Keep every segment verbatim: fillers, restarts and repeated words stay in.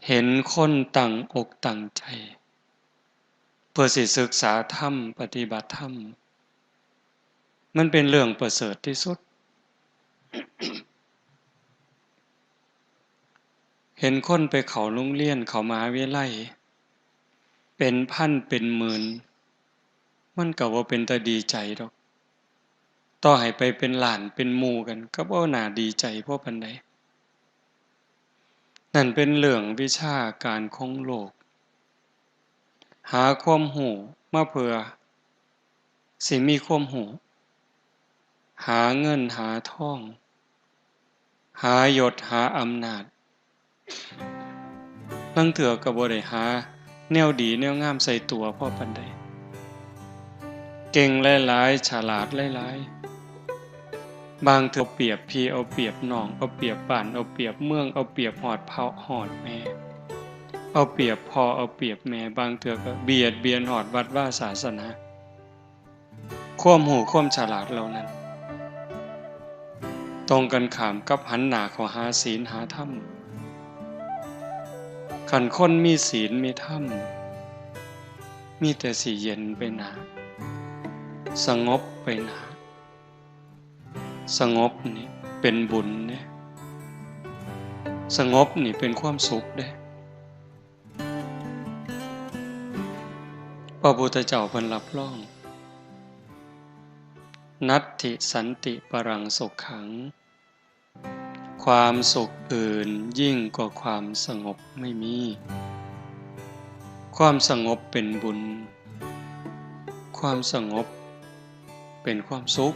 เห็นคนตั้งอกตั้งใจ เพื่อสิศึกษาธรรม ปฏิบัติธรรม มันเป็นเรื่องประเสริฐที่สุด เห็นคนไปเข้าโรงเรียน เข้ามหาวิทยาลัย เป็นพันเป็นหมื่น มันก็บ่เป็นตาดีใจดอก ต่อให้ไปเป็นล้านเป็นหมู่กัน ก็บ่น่าดีใจพอปานใด นั่นเป็นเรื่องวิชาการของโลก หาความรู้มาเพื่อสิมีความรู้ หาเงินหาทอง หายศหาอำนาจ ลางเทื่อก็บ่ได้หาแนวดีแนวงามใส่ตัวพอปานใด เก่งหลายๆ ฉลาดหลายๆ บางเทื่อเอาเปรียบพี่เอาเปรียบน้อง เอาเปรียบบ้านเอาเปรียบเมือง เอาเปรียบฮอดพ่อฮอดแม่ เอาเปรียบพ่อเอาเปรียบแม่ บางเทื่อก็เบียดเบียนฮอดวัดวาศาสนา ความรู้ความฉลาดเหล่านั้น ตรงกันข้ามกับหันหน้าเข้าหาศีลหาธรรม คันคนมีศีลมีธรรม มีแต่สิเย็นไปหน้า สงบไปหน้า สงบนี่เป็นบุญเด้ สงบนี่เป็นความสุขเด้ พระพุทธเจ้าเพิ่นรับรอง นัตถิสันติปรังสุขขัง ความสุขอื่นยิ่งกว่าความสงบไม่มี ความสงบเป็นบุญ ความสงบเป็นความสุข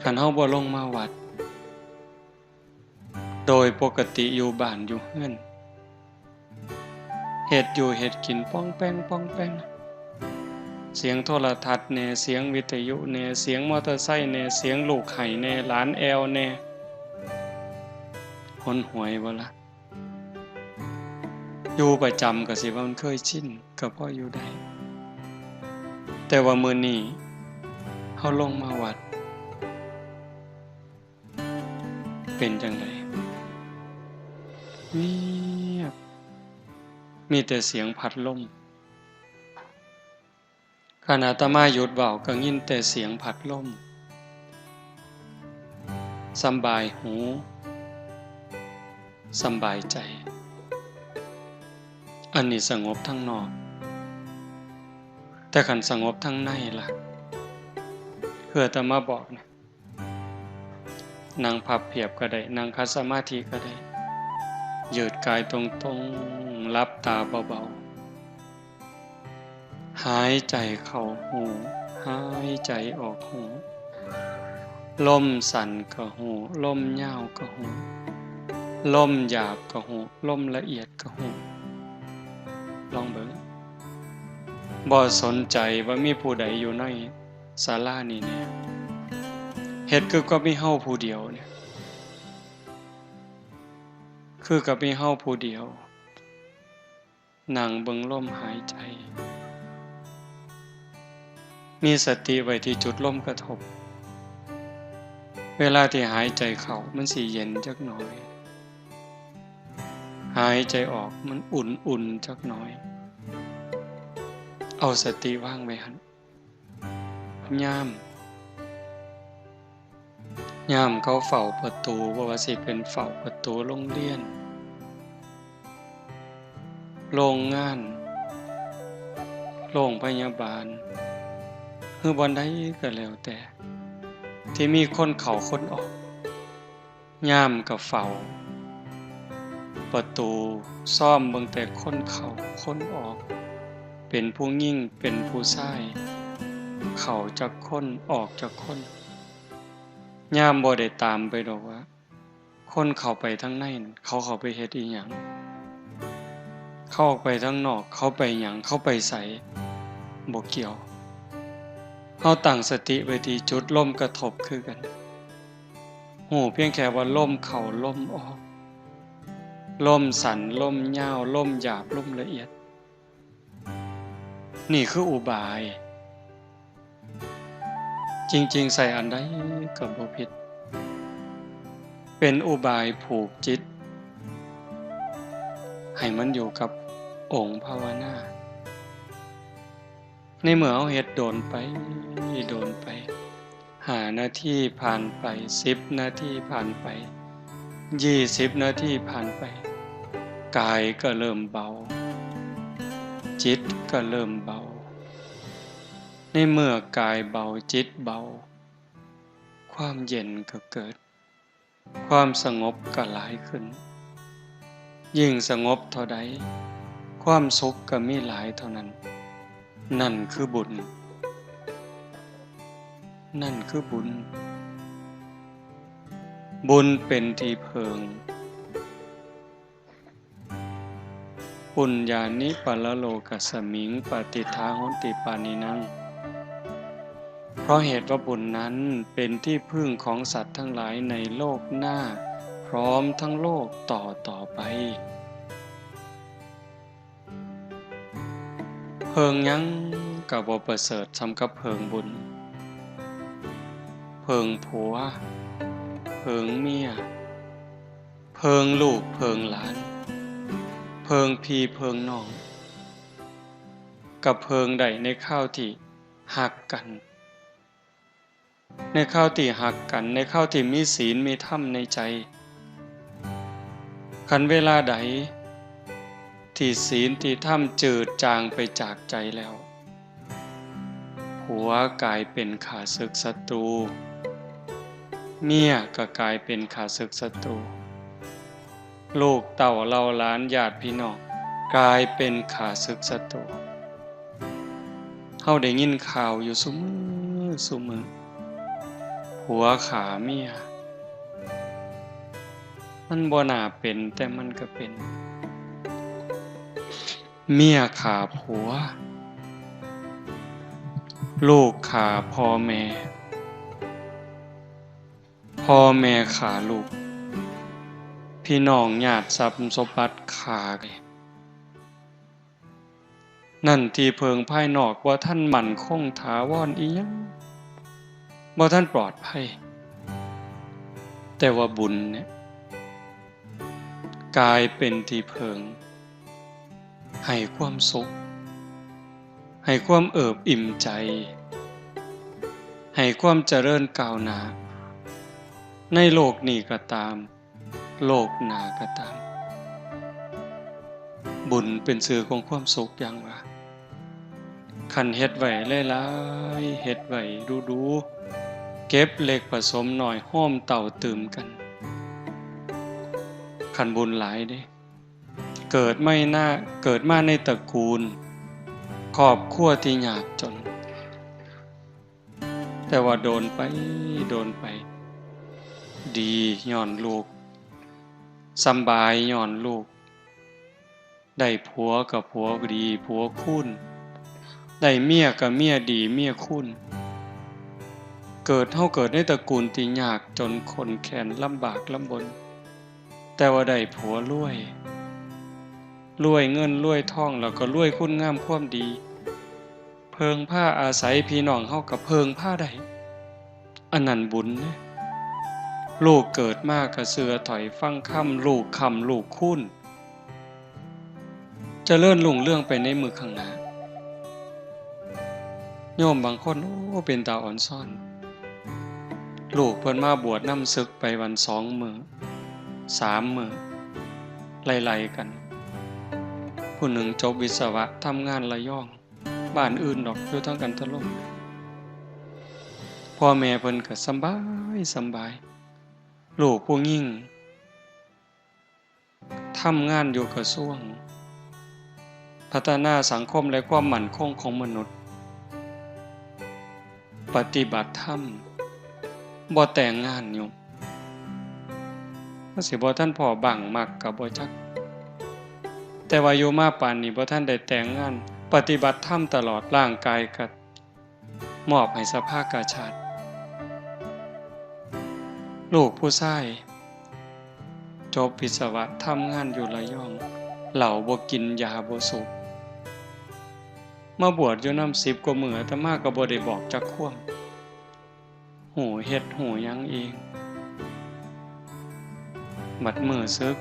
คันเฮาบ่ลงมาวัด โดยปกติอยู่บ้านอยู่เฮือน เฮ็ดอยู่เฮ็ดกินป้องแป้งป้องแป้ง เสียงโทรทัศน์แหน่ เสียงวิทยุแหน่ เสียงมอเตอร์ไซค์แหน่ เสียงลูกไห้แหน่ หลานแอ่วแหน่ หนหวยบ่ล่ะ อยู่ประจำก็สิว่ามันเคยชิน ก็พออยู่ได้ แต่ว่ามื้อนี้เฮาลงมาวัด เป็นจั่งใด เงียบ มีแต่เสียงพัดลม คันอาตมาหยุดเว้าก็ยินแต่เสียงพัดลม สำบายหู สำบายใจ อันนี้สงบทางนอก แต่คันสงบทางในล่ะ คืออาตมาบอกนะ นั่งพับเพียบก็ได้ นั่งขัดสมาธิก็ได้ ยืดกายตรงๆ หลับตาเบาๆ หายใจเข้าฮู้ หายใจออกฮู้ ลมสั้นก็ฮู้ ลมยาวก็ฮู้ ลมหยาบก็ฮู้ ลมละเอียดก็ฮู้ ลองเบิ่ง บ่สนใจว่ามีผู้ใดอยู่ในศาลานี้แหน่ เฮ็ดคือกับมีเฮาผู้เดียวเนี่ย คือกับมีเฮาผู้เดียว นั่งเบิ่งลมหายใจ มีสติไว้ที่จุดลมกระทบ เวลาที่หายใจเข้ามันสิเย็นจักหน่อย หายใจออกมันอุ่นๆจักหน่อย เอาสติวางไว้หั่น ยาม ยามเขาเฝ้าประตู บ่ว่าสิเป็นเฝ้าประตูโรงเรียน โรงงาน โรงพยาบาล หรือบ่อนใดก็แล้วแต่ ที่มีคนเข้าคนออก ยามก็เฝ้าประตู ซอมเบิ่งแต่คนเข้าคนออก เป็นผู้หญิงเป็นผู้ชาย เข้าจักคนออกจักคน ยามบ่ได้ตามไปดอกว่า คนเข้าไปทางในนั่น เขาเข้าไปเฮ็ดอิหยัง เขาออกไปทางนอก เขาไปหยัง เขาไปไส บ่เกี่ยว เฮาตั้งสติไว้ที่จุดลมกระทบคือกัน ฮู้เพียงแค่ว่าลมเข้าลมออก ลมสั้นลมยาว ลมหยาบลมละเอียด นี่คืออุบาย จริงๆ ใส่อันใดก็บ่ผิด เป็นอุบายผูกจิต ให้มันอยู่กับองค์ภาวนา ในเมื่อเฮาเฮ็ดโดนไป โดนไป ห้านาทีผ่านไป สิบนาทีผ่านไป ยี่สิบนาทีผ่านไป กายก็เริ่มเบา จิตก็เริ่มเบา ในเมื่อกายเบา จิตเบา ความเย็นก็เกิด ความสงบก็หลายขึ้น ยิ่งสงบเท่าใด ความสุขก็มีหลายเท่านั้น นั่นคือบุญ นั่นคือบุญ บุญเป็นที่เพิง ปุญญานิปรโลกัสมิง ปะติฏฐาโหนติปาณินัง เพราะเหตุว่าบุญนั้นเป็นที่พึ่งของสัตว์ทั้งหลายในโลกหน้า พร้อมทั้งโลกต่อต่อไป เพิงหยังก็บ่ประเสริฐส่ำกับเพิงบุญ เพิงผัว เพิงเมีย เพิงลูกเพิงหลาน เพิงพี่เพิงน้อง ก็เพิงได้ในคราวที่ฮักกัน ในคราวที่ฮักกัน ในคราวที่มีศีลมีธรรมในใจ คันเวลาใดที่ศีลที่ธรรมจืดจางไปจากใจแล้ว ผัวกลายเป็นข้าศึกศัตรู เมียก็กลายเป็นข้าศึกศัตรู ลูกเต้าเหล่าหลานญาติพี่น้องกลายเป็นข้าศึกศัตรู เฮาได้ยินข่าวอยู่ซุมื้อซุมื้อ ผัวฆ่าเมีย มันบ่น่าเป็น แต่มันก็เป็น เมียฆ่าผัว ลูกฆ่าพ่อแม่ พ่อแม่ฆ่าลูก พี่น้องญาติทรัพย์สมบัติฆ่ากัน นั่นที่เพิงภายนอกบ่ทันมั่นคงถาวรอิหยัง บ่ทันปลอดภัย แต่ว่าบุญเนี่ย กลายเป็นที่เพิง ให้ความสุข ให้ความเอิบอิ่มใจ ให้ความเจริญก้าวหน้า ในโลกนี้ก็ตาม โลกหน้าก็ตาม บุญเป็นชื่อของความสุขอย่างว่า คันเฮ็ดไว้หลายๆ เฮ็ดไว้ดูๆ เก็บเล็กผสมน้อย โฮมเต้าตื่มกัน คันบุญหลายเด้ เกิดไม่น่า เกิดมาในตระกูล ครอบครัวที่ยากจน แต่ว่าโดนไป โดนไป ดีย้อนลูก สำบายย้อนลูก ได้ผัวก็ผัวดี ผัวคูณ ได้เมียก็เมียดี เมียคูณ เกิด เฮาเกิดในตระกูลที่ยากจนข้นแค้นลำบากลำบน แต่ว่าได้ผัวรวย รวยเงินรวยทอง แล้วก็รวยคุณงามความดี เพิ่งพาอาศัยพี่น้องเฮาก็เพิ่งพาได้ อันนั้นบุญเด้ ลูกเกิดมาก็เชื่อถ้อยฟังคำ ลูกค้ำลูกคูณ เจริญรุ่งเรืองไปในมื้อข้างหน้า โยมบางคน โอ้ เป็นตาอ่อนซ้อน ลูกเพิ่นมาบวชนำสึกไปวันสองมื้อ สามมื้อ ไล่ๆ กัน ผู้หนึ่งจบวิศวะ ทำงานระยอง บ้านอื่นดอก อยู่ทางกันทะล่ม พ่อแม่เพิ่นก็สำบายสำบาย ลูกผู้หญิง ทำงานอยู่กระทรวงพัฒนาสังคมและความมั่นคงของมนุษย์ ปฏิบัติธรรม บ่แต่งงานอยู่ มันสิบ่ทันพ้อบั้งมักก็บ่จัก แต่ว่าอยู่มาปานนี้บ่ทันได้แต่งงาน ปฏิบัติธรรมตลอด ร่างกายก็มอบให้สภากาชาด ลูกผู้ชาย จบวิศวะ ทำงานอยู่ระยอง เหล้าบ่กิน ยาบ่สูบ มาบวชอยู่นำสิบกว่ามื้อ อาตมาก็บ่ได้บอกจักความ ฮู้เฮ็ดฮู้หยังเอง บัดมื้อสึก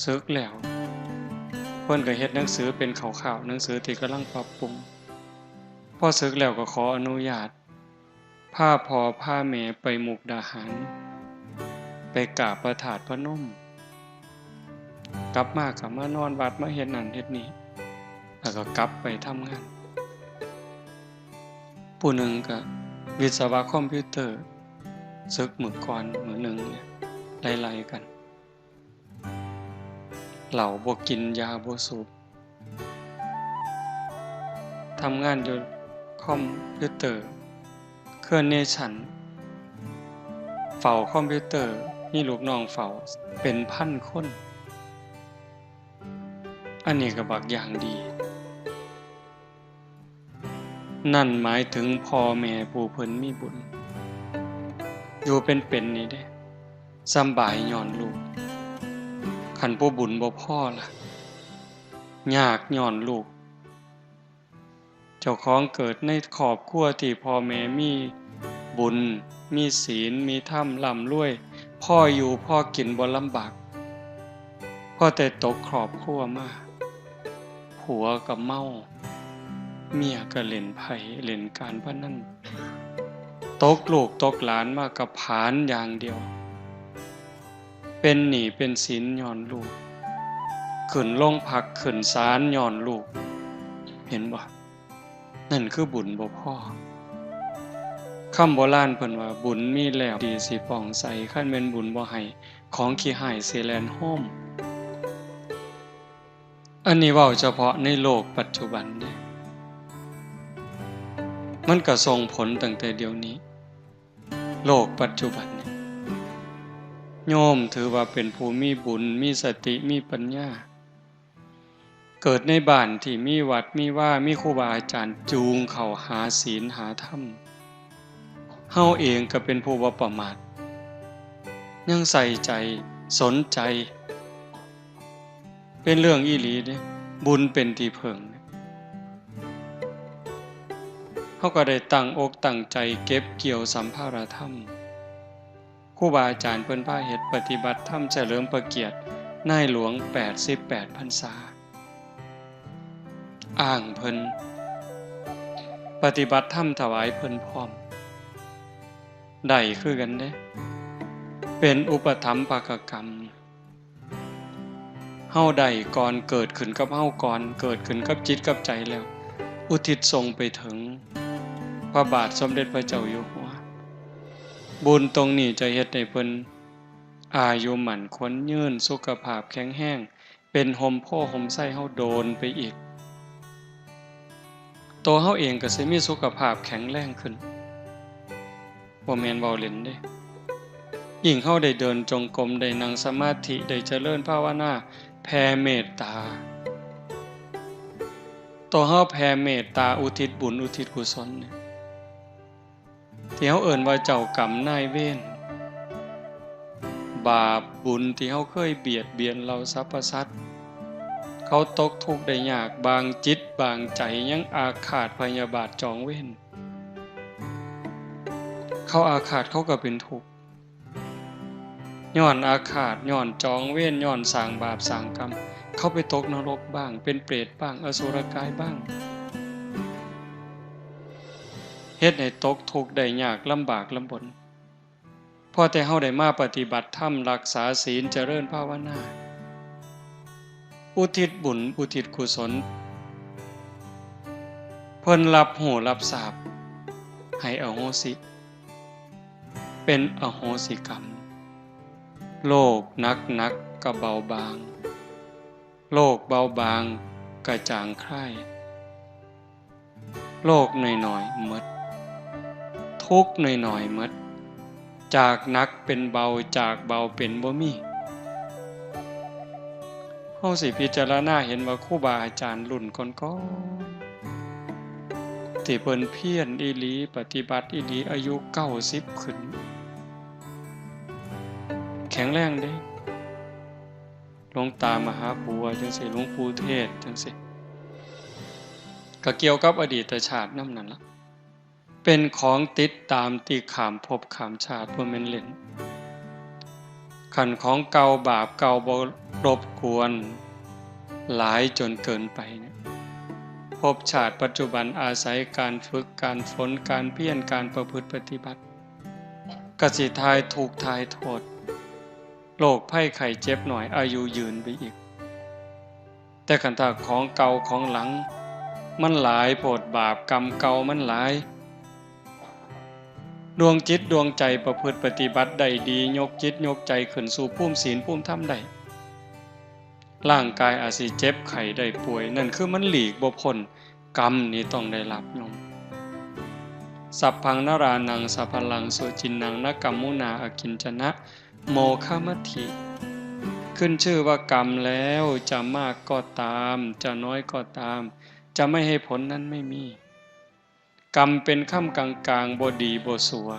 สึกแล้ว เพิ่นก็เฮ็ดหนังสือเป็นคร่าวๆ หนังสือที่กำลังปรับปรุง พอสึกแล้วก็ขออนุญาต พาพ่อพาแม่ไปมุกดาหาร ไปกราบพระธาตุพนม กลับมาก็มานอนวัด มาเฮ็ดนั่นเฮ็ดนี่ แล้วก็กลับไปทำงาน ผู้หนึ่งก็วิศวะคอมพิวเตอร์ สึกมื้อก่อนมื้อหนึ่งเนี่ย ไล่ๆ กัน เหล้าบ่กิน ยาบ่สูบ ทำงานอยู่คอมพิวเตอร์ เครือเนชั่น เฝ้าคอมพิวเตอร์ มีลูกน้องเฝ้าเป็นพันคน อันนี้ก็บักอย่างดี นั่นหมายถึงพ่อแม่ผู้เพิ่นมีบุญ อยู่เป็นๆ นี่เด้ สำบายย้อนลูก คันผู้บุญบ่พอล่ะ ยากย้อนลูก เจ้าของเกิดในครอบครัวที่พ่อแม่มีบุญ มีศีล มีธรรม ร่ำรวย พออยู่พอกิน บ่ลำบาก พอแต่ตกครอบครัวมา ผัวก็เมา เมียก็เล่นไพ่เล่นการพนัน ตกลูกตกหลานมาก็ผลาญอย่างเดียว เป็นหนี้เป็นสินย้อนลูก ขึ้นโรงพักขึ้นศาลย้อนลูก เห็นบ่ นั่นคือบุญบ่พอ คำโบราณเพิ่นว่า บุญมีแล้วดีสิปองใส คันแม่นบุญบ่ให้ ของขี้ฮ้ายสิแล่นโฮม อันนี้เว้าเฉพาะในโลกปัจจุบันเด้ มันก็ส่งผลตั้งแต่เดี๋ยวนี้ โลกปัจจุบันเนี่ย โยมถือว่าเป็นผู้มีบุญ มีสติ มีปัญญา เกิดในบ้านที่มีวัดมีวา มีครูบาอาจารย์จูงเข้าหาศีลหาธรรม เฮาเองก็เป็นผู้บ่ประมาท ยังใส่ใจ สนใจ เป็นเรื่องอีหลีเด้ บุญเป็นที่เพิ่ง เฮาก็ได้ตั้งอกตั้งใจเก็บเกี่ยวสัมภาระธรรม ครูบาอาจารย์เพิ่นพาเฮ็ดปฏิบัติธรรมเฉลิมพระเกียรตินายหลวงแปดสิบแปดพรรษา อ้างเพิ่น ปฏิบัติธรรมถวายเพิ่นพร้อม ได้คือกันเด้ เป็นอุปถัมภกกรรม เฮาได้ก่อน เกิดขึ้นกับเฮาก่อน เกิดขึ้นกับจิตกับใจแล้ว อุทิศส่งไปถึงพระบาทสมเด็จพระเจ้าอยู่หัว บุญตรงนี้จะเฮ็ดให้เพิ่นอายุมั่นขวัญยืน สุขภาพแข็งแรง เป็นฮ่มโพธิ์ฮ่มไทรเฮาโดนไปอีก ตัวเฮาเองก็สิมีสุขภาพแข็งแรงขึ้น บ่แม่นเว้าเล่นเด้ ยิ่งเฮาได้เดินจงกรม ได้นั่งสมาธิ ได้เจริญภาวนา แผ่เมตตา ตัวเฮาแผ่เมตตา อุทิศบุญ อุทิศกุศลเนี่ย ที่เฮาเอิ้นว่าเจ้ากรรมนายเวร บาปบุญที่เฮาเคยเบียดเบียนเหล่าสรรพสัตว์ เขาตกทุกข์ได้ยาก บางจิตบางใจยังอาฆาตพยาบาทจองเวร เขาอาฆาตเขาก็เป็นทุกข์ ย้อนอาฆาต ย้อนจองเวร ย้อนสร้างบาปสร้างกรรม เขาไปตกนรกบ้าง เป็นเปรตบ้าง อสุรกายบ้าง เฮ็ดให้ตกทุกข์ได้ยาก ลำบากลำบน พอแต่เฮาได้มาปฏิบัติธรรม รักษาศีล เจริญภาวนา อุทิศบุญ อุทิศกุศล เพิ่นรับรู้รับทราบ ให้อโหสิ เป็นอโหสิกรรม โรคหนักๆ ก็เบาบาง โรคเบาบางก็จางคลาย โรคน้อยๆ หมด ทุกข์น้อยๆ หมด จากหนักเป็นเบา จากเบาเป็นบ่มี เฮาสิพิจารณาเห็นว่าครูบาอาจารย์รุ่นก่อนๆ ที่เพิ่นเพียรอีหลี ปฏิบัติอีหลี อายุเก้าสิบขึ้น แข็งแรงเด้ หลวงตามหาบัวจั่งซี้ หลวงปู่เทศจั่งซี้ ก็เกี่ยวกับอดีตชาตินำนั่นล่ะ เป็นของติดตามที่ข้ามภพข้ามชาติ บ่แม่นเล่น คันของเก่าบาปเก่าบ่รบกวนหลายจนเกินไปเนี่ย ภพชาติปัจจุบันอาศัยการฝึก การฝน การเพียร การประพฤติปฏิบัติ กะสิถ่ายทุกข์ถ่ายโทษ โรคภัยไข้เจ็บน้อย อายุยืนไปอีก แต่คันถ้าของเก่าของหลัง มันหลายโพด บาปกรรมเก่ามันหลาย ดวงจิตดวงใจประพฤติปฏิบัติได้ดี ยกจิตยกใจขึ้นสู่ภูมิศีลภูมิธรรมได้ ร่างกายอาจสิเจ็บไข้ได้ป่วย นั่นคือมันหลีกบ่พ้น กรรมนี่ต้องได้รับโยม สัพพังนรานัง สะพะลัง สุจินนัง นะกัมมุนา อกิญจนะ โมฆะมัตถิ ขึ้นชื่อว่ากรรมแล้ว จะมากก็ตาม จะน้อยก็ตาม จะไม่ให้ผลนั้นไม่มี กรรมเป็นค่ำกลางๆ บ่ดีบ่สัว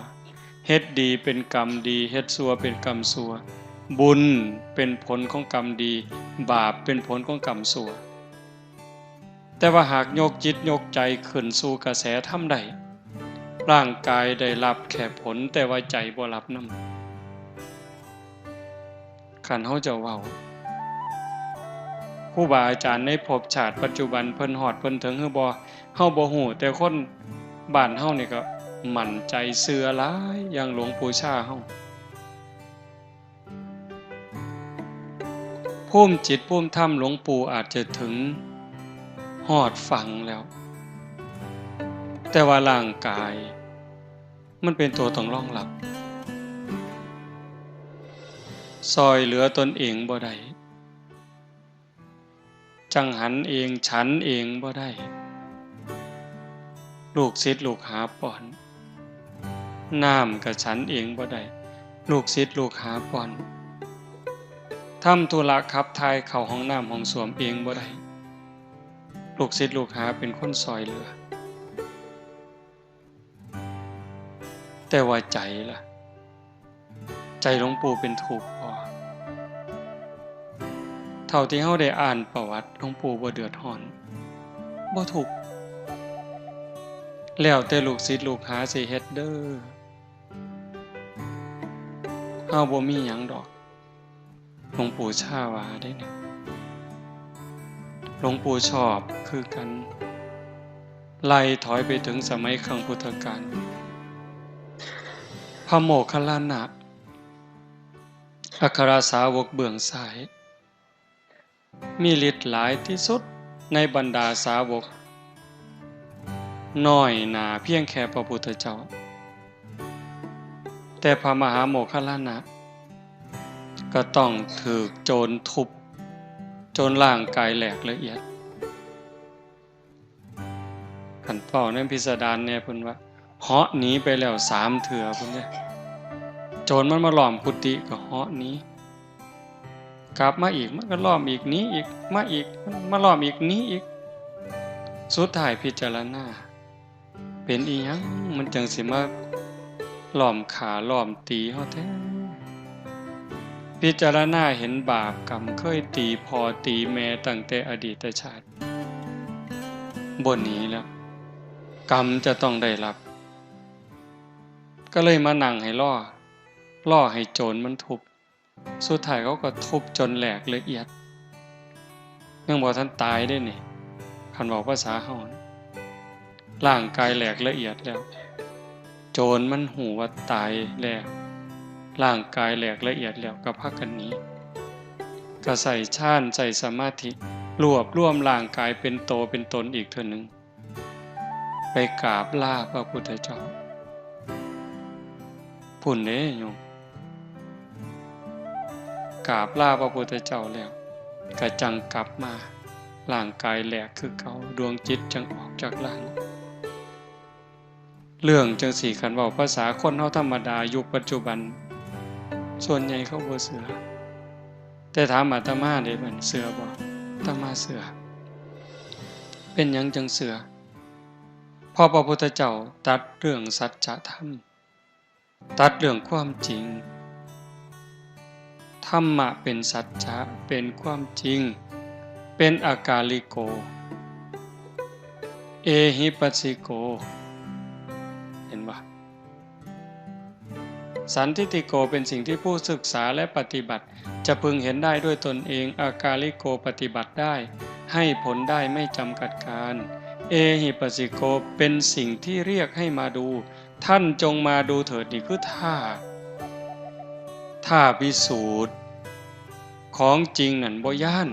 เฮ็ดดีเป็นกรรมดี เฮ็ดสัวเป็นกรรมสัว บุญเป็นผลของกรรมดี บาปเป็นผลของกรรมสัว แต่ว่าหากยกจิตยกใจขึ้นสู่กระแสธรรมได้ ร่างกายได้รับแค่ผล แต่ว่าใจบ่รับนำ คันเฮาจะเว้า ครูบาอาจารย์ในภพชาติปัจจุบันเพิ่นฮอดเพิ่นถึงหรือบ่ เฮาบ่ฮู้ แต่คนบ้านเฮานี่ก็มั่นใจเชื่อหลาย อย่างหลวงปู่ชาเฮา ภูมิจิตภูมิธรรมหลวงปู่อาจจะถึงฮอดฝั่งแล้ว แต่ว่าร่างกาย มันเป็นตัวต้องรองรับ ซ่อยเหลือตนเองบ่ได้ จั่งหันเอง ฉันเองบ่ได้ ลูกศิษย์ลูกหาป้อน น้ำก็ฉันเองบ่ได้ ลูกศิษย์ลูกหาป้อน ทำธุระขับถ่ายเข้าห้องน้ำห้องส้วมเองบ่ได้ ลูกศิษย์ลูกหาเป็นคนซ่อยเหลือ แต่ว่าใจล่ะ ใจหลวงปู่เป็นทุกข์บ่ เท่าที่เฮาได้อ่านประวัติ หลวงปู่บ่เดือดร้อน บ่ทุกข์ แล้วแต่ลูกศิษย์ลูกหาสิเฮ็ดเด้อ เฮาบ่มีหยังดอก หลวงปู่ชาว่าเด้เนี่ย หลวงปู่ชอบคือกัน ไล่ถอยไปถึงสมัยครั้งพุทธกาล พระโมคคัลลานะ อัครสาวกเบื้องซ้าย มีฤทธิ์หลายที่สุดในบรรดาสาวก น้อยหนาเพียงแค่พระพุทธเจ้า แต่พระมหาโมคคัลลานะ ก็ต้องถูกโจรทุบ จนร่างกายแหลกละเอียด คันเว้าในพิสดารแน่เพิ่นว่า เหาะหนีไปแล้วสามเทื่อพุ้นเด้ โจรมันมาล้อมกุฏิก็เหาะหนี กลับมาอีก มันก็ล้อมอีก หนีอีก มาอีก มาล้อมอีก หนีอีก สุดท้ายพิจารณา เป็นอีหยังมันจั่งสิมาล้อมฆ่าล้อมตีเฮาแท้ พิจารณาเห็นบาปกรรมเคยตีพ่อตีแม่ตั้งแต่อดีตชาติ บ่หนีแล้ว กรรมจะต้องได้รับ ก็เลยมานั่งให้รอ รอให้โจรมันทุบ สุดท้ายเขาก็ทุบจนแหลกละเอียด ยังบ่ทันตายเด้นี่ คันเว้าภาษาเฮานะ ร่างกายแหลกละเอียดแล้ว โจรมันฮู้ว่าตายแล้ว ร่างกายแหลกละเอียดแล้ว ก็พากันหนี ก็ใช้ฌาน ใช้สมาธิ รวบรวมร่างกายเป็นโตเป็นตนอีกเทื่อหนึ่ง ไปกราบลาพระพุทธเจ้า พุ้นเด้โยม กราบลาพระพุทธเจ้าแล้ว ก็จั่งกลับมา ร่างกายแหลกคือเก่า ดวงจิตจั่งออกจากร่าง เรื่องจั่งซี้ คันเว้าภาษาคนเฮาธรรมดายุคปัจจุบัน ส่วนใหญ่เขาบ่เชื่อ แต่ถามอาตมาเด้ มันเชื่อบ่ อาตมาเชื่อ เป็นหยังจั่งเชื่อ เพราะพระพุทธเจ้าตรัสเรื่องสัจธรรม ตรัสเรื่องความจริง ธรรมะเป็นสัจจะ เป็นความจริง เป็นอากาลิโก เอหิปัสสิโก เห็นบ่ สันทิฏฐิโก เป็นสิ่งที่ผู้ศึกษาและปฏิบัติ จะพึงเห็นได้ด้วยตนเอง อากาลิโก ปฏิบัติได้ ให้ผลได้ไม่จำกัดกาล เอหิปัสสิโก เป็นสิ่งที่เรียกให้มาดู ท่านจงมาดูเถิด นี่คือท้า ท้าพิสูจน์ ของจริงนั่นบ่ย้าน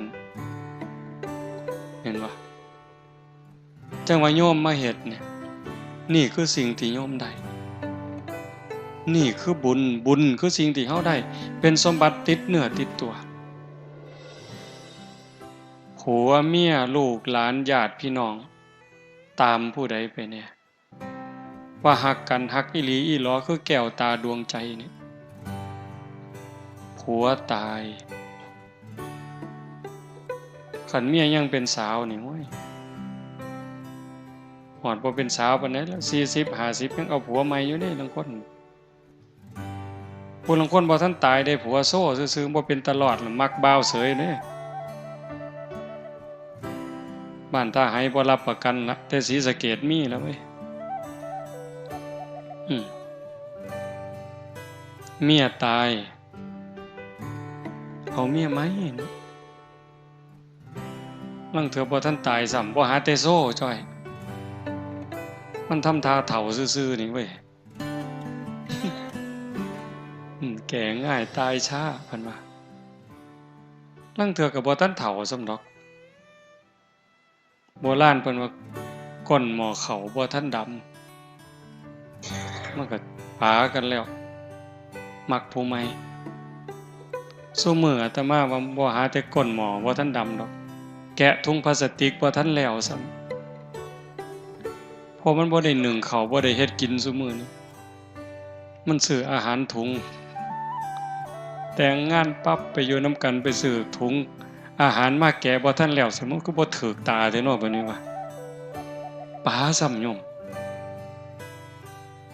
เห็นบ่ จั่งว่าโยมมาเฮ็ดเนี่ย นี่คือสิ่งที่โยมได้ นี่คือบุญ บุญคือสิ่งที่เฮาได้ เป็นสมบัติติดเนื้อติดตัว ผัวเมียลูกหลานญาติพี่น้อง ตามผู้ใดไปแน่ ว่าฮักกัน ฮักอีหลีอีหลอคือแก้วตาดวงใจนี่ ผัวตาย คันเมียยังเป็นสาวนี่ โอ้ย ฮอดบ่เป็นสาวปานใดแล้ว สี่สิบ ห้าสิบ ยังเอาผัวใหม่อยู่เด้ ลางคน ผู้ลางคนบ่ทันตายได้ผัวโซ่ซื่อๆ บ่เป็นตาลอดล่ะ มักบ่าวเสยเด้ บ้านท่าไหบ่รับประกันละ แต่ศรีสะเกษมีแล้วเว้ย อืม เมียตาย เอาเมียใหม่เนาะ ลางเทื่อบ่ทันตายซ้ำ บ่หาแต่โซ่จ้อย มันทำท่าเฒ่าซื่อๆ นี่เว้ย อืม แก่ง่ายตายช้า เพิ่นว่า ลางเทื่อก็บ่ทันเฒ่าซ้ำดอก โบราณเพิ่นว่า ก้นหม้อข้าวบ่ทันดำ มันก็ปากันแล้ว มักผู้ใหม่ ซุมื้ออาตมาว่าบ่หาแต่ก้นหม้อบ่ทันดำดอก แกะถุงพลาสติกบ่ทันแล้วซ้ำ เพราะมันบ่ได้นึ่งข้าว บ่ได้เฮ็ดกินซุมื้อนี้ มันซื้ออาหารถุง แต่งงานปั๊บไปอยู่นำกัน ไปซื้อถุงอาหารมาแกะบ่ทันแล้ว สมมุติคือบ่ถืกตาแท้เนาะ บัดนี้ว่า ปาซ้ำโยม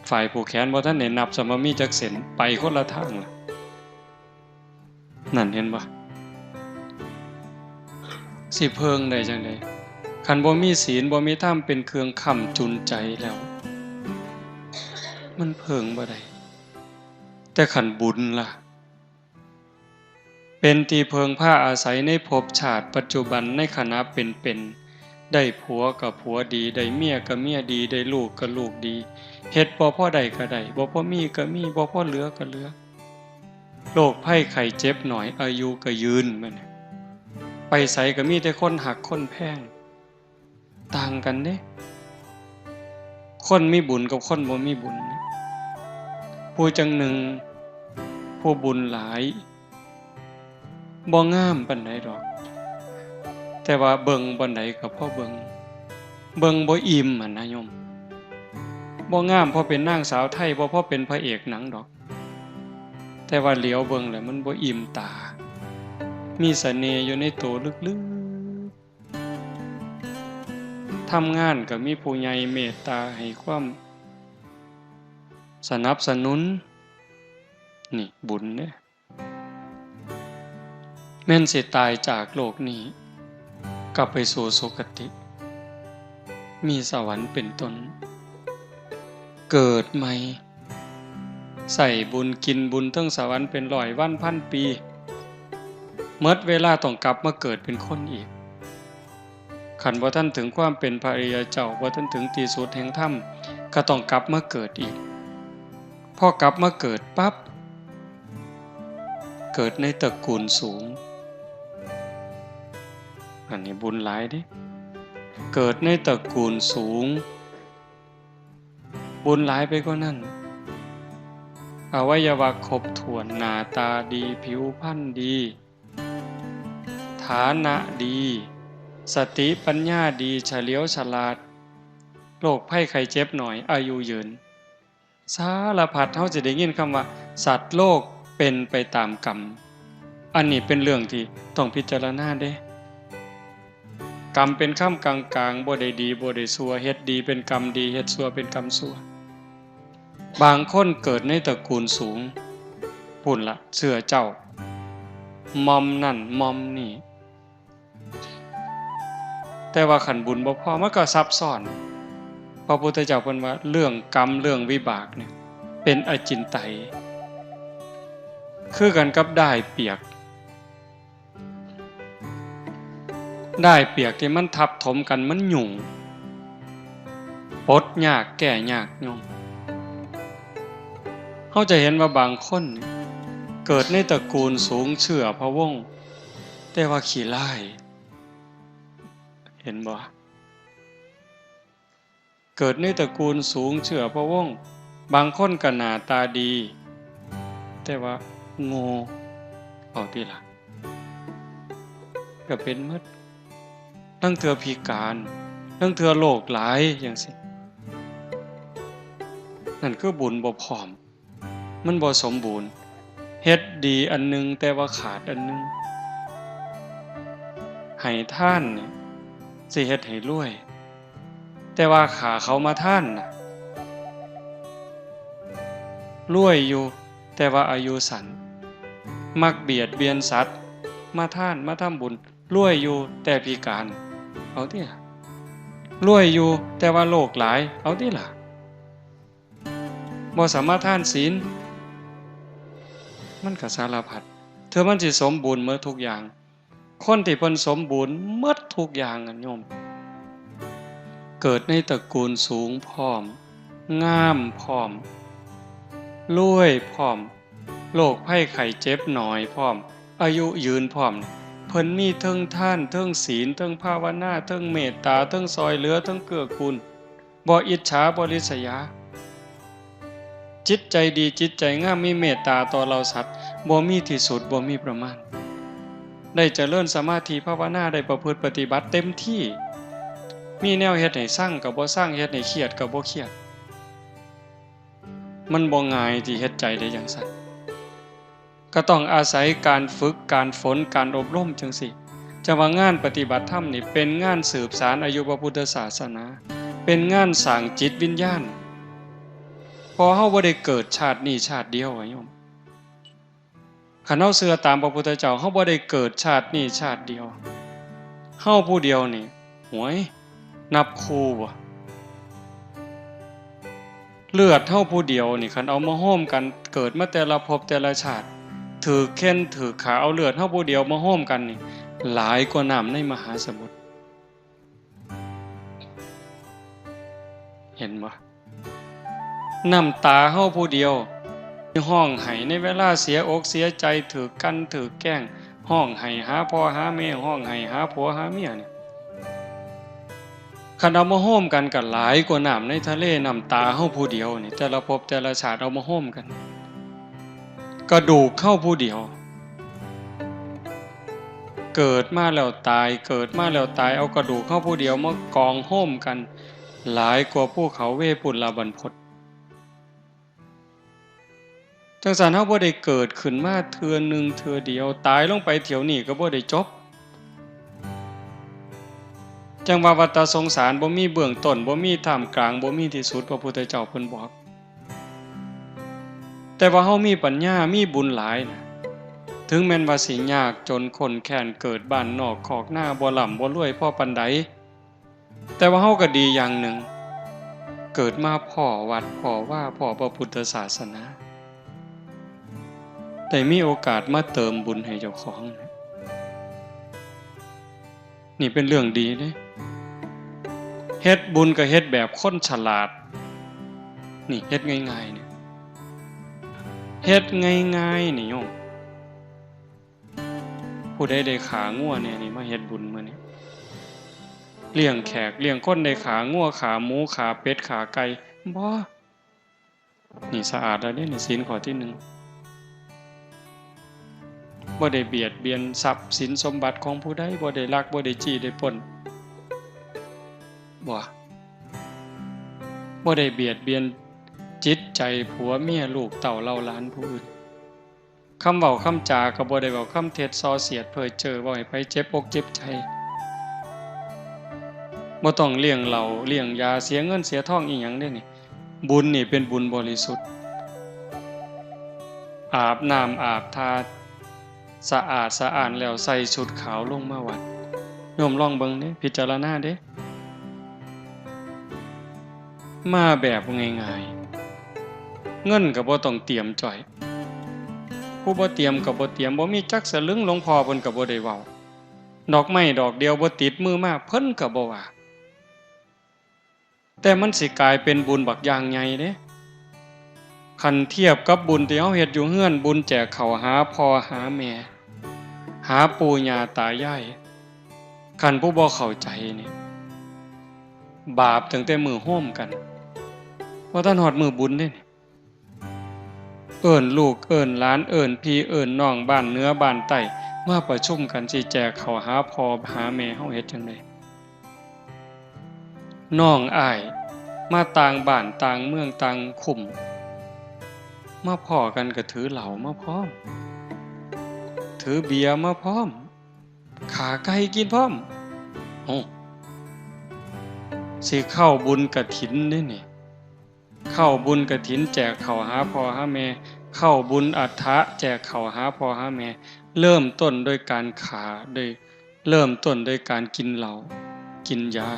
ฝ่ายผูกแขนบ่ทันได้นับซ้ำว่ามีจักเส้น ไปคนละทางล่ะ นั่นเห็นบ่ สิเพิ่งได้จั่งใด คันบ่มีศีล บ่มีธรรมเป็นเครื่องค้ำจุนใจแล้ว มันเพิ่งบ่ได้ แต่คันบุญล่ะ เป็นที่เพิ่งพาอาศัยในภพชาติปัจจุบัน ในขณะเป็นๆ ได้ผัวก็ผัวดี ได้เมียก็เมียดี ได้ลูกก็ลูกดี เฮ็ดบ่พอได้ก็ได้ บ่พอมีก็มี บ่พอเหลือก็เหลือ โรคภัยไข้เจ็บน้อย อายุก็ยืน แม่น ไปไสก็มีแต่คนฮักคนแพง ต่างกันเด้ คนมีบุญกับคนบ่มีบุญ ผู้จั่งหนึ่ง ผู้บุญหลาย บ่งามปานใดดอก แต่ว่าเบิ่งบ่อนใดก็พอเบิ่ง เบิ่งบ่อิ่มหั่นนะโยม บ่งามพอเป็นนางสาวไทย บ่พอเป็นพระเอกหนังดอก แต่ว่าเหลียวเบิ่งแล้วมันบ่อิ่มตา มีเสน่ห์อยู่ในตัวลึกๆ ทำงานก็มีผู้ใหญ่เมตตาให้ความสนับสนุน นี่บุญเด้ แม่นสิตายจากโลกนี้ กลับไปสู่สุคติ มีสวรรค์เป็นต้น เกิดใหม่ ใส่บุญกินบุญเทิงสวรรค์เป็นร้อยวันพันปี หมดเวลาต้องกลับมาเกิดเป็นคนอีก คันบ่ทันถึงความเป็นพระอริยเจ้า บ่ทันถึงที่สุดแห่งธรรม ก็ต้องกลับมาเกิดอีก พอกลับมาเกิดปั๊บ เกิดในตระกูลสูง อันนี้บุญหลายเด้ เกิดในตระกูลสูง บุญหลายไปกว่านั้น อวัยวะครบถ้วน หน้าตาดี ผิวพรรณดี ฐานะดี สติปัญญาดี เฉลียวฉลาด โรคภัยไข้เจ็บน้อย อายุยืน สารพัด เฮาสิได้ยินคำว่า สัตว์โลกเป็นไปตามกรรม อันนี้เป็นเรื่องที่ต้องพิจารณาเด้ กรรมเป็นคำกลางๆ บ่ได้ดีบ่ได้ชั่ว เฮ็ดดีเป็นกรรมดี เฮ็ดชั่วเป็นกรรมชั่ว บางคนเกิดในตระกูลสูง พู้นละ เชื้อเจ้า หม่อมนั่นหม่อมนี่ แต่ว่าคันบุญบ่พอ มันก็ซับซ้อน พระพุทธเจ้าเพิ่นว่าเรื่องกรรมเรื่องวิบากเนี่ย เป็นอจินไตย คือกันกับด้ายเปียก ด้ายเปียกที่มันทับถมกันมันหยุ่ง ปลดยากแก้ยากโยม เฮาจะเห็นว่าบางคนนี่เกิดในตระกูลสูงเชื้อพระวงศ์ แต่ว่าขี้ร้าย เห็นบ่ เกิดในตระกูลสูงเชื้อพระวงศ์ บางคนก็หน้าตาดี แต่ว่าโง่ เอาติล่ะ ก็เป็นหมด ลางเทื่อพิการ ลางเทื่อโรคหลายจั่งซี้ นั่นคือบุญบ่พร้อม มันบ่สมบูรณ์ เฮ็ดดีอันหนึ่งแต่ว่าขาดอันหนึ่ง ให้ทานนี่สิเฮ็ดให้รวย แต่ว่าฆ่าเขามาทานน่ะ รวยอยู่ แต่ว่าอายุสั้น มักเบียดเบียนสัตว์ มาทาน มาทำบุญ รวยอยู่ แต่พิการ เอาติล่ะ รวยอยู่ แต่ว่าโรคหลาย เอาติล่ะ บ่สามารถทานศีล มันก็สารพัด เทื่อมันสิสมบูรณ์หมดทุกอย่าง คนที่เพิ่นสมบูรณ์หมดทุกอย่างอะโยม เกิดในตระกูลสูงพร้อม งามพร้อม รวยพร้อม โรคภัยไข้เจ็บน้อยพร้อม อายุยืนพร้อม เพิ่นมีเทิงทาน เทิงศีล เทิงภาวนา เทิงเมตตา เทิงซ่อยเหลือ เทิงเกื้อกูล บ่อิจฉา บ่ริษยา จิตใจดี จิตใจงาม มีเมตตาต่อเหล่าสัตว์ บ่มีที่สุด บ่มีประมาณ ได้เจริญสมาธิภาวนา ได้ประพฤติปฏิบัติเต็มที่ มีแนวเฮ็ดให้ซังก็บ่ซัง เฮ็ดให้เครียดก็บ่เครียด มันบ่ง่ายที่เฮ็ดใจได้จั่งซั้น ก็ต้องอาศัยการฝึก การฝน การอบรมจั่งซี้ จั่งว่างานปฏิบัติธรรมนี่เป็นงานสืบสานอายุพระพุทธศาสนา เป็นงานสร้างจิตวิญญาณ เพราะเฮาบ่ได้เกิดชาตินี้ชาติเดียวอะโยม คันเฮาเชื่อตามพระพุทธเจ้า เฮาบ่ได้เกิดชาตินี้ชาติเดียว เฮาผู้เดียวนี่ หวย นับคู่บ่ เลือดเฮาผู้เดียวนี่ คันเอามาโฮมกัน เกิดมาแต่ละภพแต่ละชาติ ถืกเฆ็่นถืกฆ่า เอาเลือดเฮาผู้เดียวมาโฮมกันนี่ หลายกว่าน้ำในมหาสมุทร เห็นบ่ น้ำตาเฮาผู้เดียว ร้องไห้ในเวลาเสียอกเสียใจ ถืกกลั่นถืกแกล้ง ร้องไห้หาพ่อหาแม่ ร้องไห้หาผัวหาเมียนี่ คันเอามาโฮมกันก็หลายกว่าน้ำในทะเล น้ำตาเฮาผู้เดียวนี่ แต่ละภพแต่ละชาติเอามาโฮมกัน กระดูกเฮาผู้เดียว เกิดมาแล้วตาย เกิดมาแล้วตาย เอากระดูกเฮาผู้เดียวมากองโฮมกัน หลายกว่าภูเขาเวปุลลบรรพต จั่งซั้นเฮาบ่ได้เกิดขึ้นมาเทื่อหนึ่งเทื่อเดียว ตายลงไปเที่ยวนี้ก็บ่ได้จบ จั่งว่าวัฏสงสารบ่มีเบื้องต้น บ่มีท่ามกลาง บ่มีที่สุด พระพุทธเจ้าเพิ่นบอก แต่ว่าเฮามีปัญญา มีบุญหลายนะ ถึงแม้นว่าสิยากจนข้นแค้น เกิดบ้านนอกคอกนา บ่ร่ำบ่รวยพอปานใด แต่ว่าเฮาก็ดีอย่างหนึ่ง เกิดมาพ้อวัด พ้อวา พ้อพระพุทธศาสนา ได้มีโอกาสมาเติมบุญให้เจ้าของ นี่เป็นเรื่องดีเด้ เฮ็ดบุญก็เฮ็ดแบบคนฉลาด นี่เฮ็ดง่ายๆ นี่ เฮ็ดง่ายๆ นี่โยม ผู้ใดได้ขางัวแหน่นี่ มาเฮ็ดบุญมื้อนี้ เลี้ยงแขกเลี้ยงคน ได้ขางัว ขาหมู ขาเป็ด ขาไก่ บ่ นี่สะอาดแล้วเด้ นี่ศีลข้อที่หนึ่ง บ่ได้เบียดเบียนทรัพย์สินสมบัติของผู้ใด บ่ได้ลัก บ่ได้จี้ ได้ปล้น บ่ บ่ได้เบียดเบียนจิตใจผัวเมียลูกเต้าเหล่าหลานผู้อื่น คำเว้าคำจาก็บ่ได้เว้าคำเท็จส่อเสียดเพ้อเจ้อ เว้าให้ไผเจ็บอกเจ็บใจ บ่ต้องเลี้ยงเหล้าเลี้ยงยา เสียเงินเสียทองอิหยังเด้นี่ บุญนี่เป็นบุญบริสุทธิ์ อาบน้ำอาบท่า สะอาดสะอ้านแล้วใส่ชุดขาวลงมาวัด โยมลองเบิ่งเด้ พิจารณาเด้ มาแบบง่ายๆ เงินก็บ่ต้องเตรียมจ้อย ผู้บ่เตรียมก็บ่เตรียม บ่มีจักสลึง หลวงพ่อเพิ่นก็บ่ได้เว้า ดอกไม้ดอกเดียวบ่ติดมือมา เพิ่นก็บ่ว่า แต่มันสิกลายเป็นบุญบักอย่างใหญ่เด้ คันเทียบกับบุญที่เฮาเฮ็ดอยู่เฮือน บุญแจกข้าวหาพ่อหาแม่ หาปู่ย่าตายาย คันผู้บ่เข้าใจนี่ บาปตั้งแต่มื้อโฮมกัน บ่ทันฮอดมื้อบุญเด้นี่ เอิ้นลูกเอิ้นหลาน เอิ้นพี่เอิ้นน้อง บ้านเหนือบ้านใต้ มาประชุมกันสิแจกข้าวหาพ่อหาแม่ เฮาเฮ็ดจั่งใด น้องอ้ายมาต่างบ้านต่างเมืองต่างคุ้ม มาพ้อกันก็ถือเหล้ามาพร้อม ถือเบียร์มาพร้อม ฆ่าไก่กินพร้อม โอ้ สิเข้าบุญกฐินเด้นี่ เข้าบุญกฐินแจกข้าวหาพ่อหาแม่ เข้าบุญอัฏฐะแจกข้าวหาพ่อหาแม่ เริ่มต้นด้วยการฆ่า โดย เริ่มต้นด้วยการกินเหล้า กินยา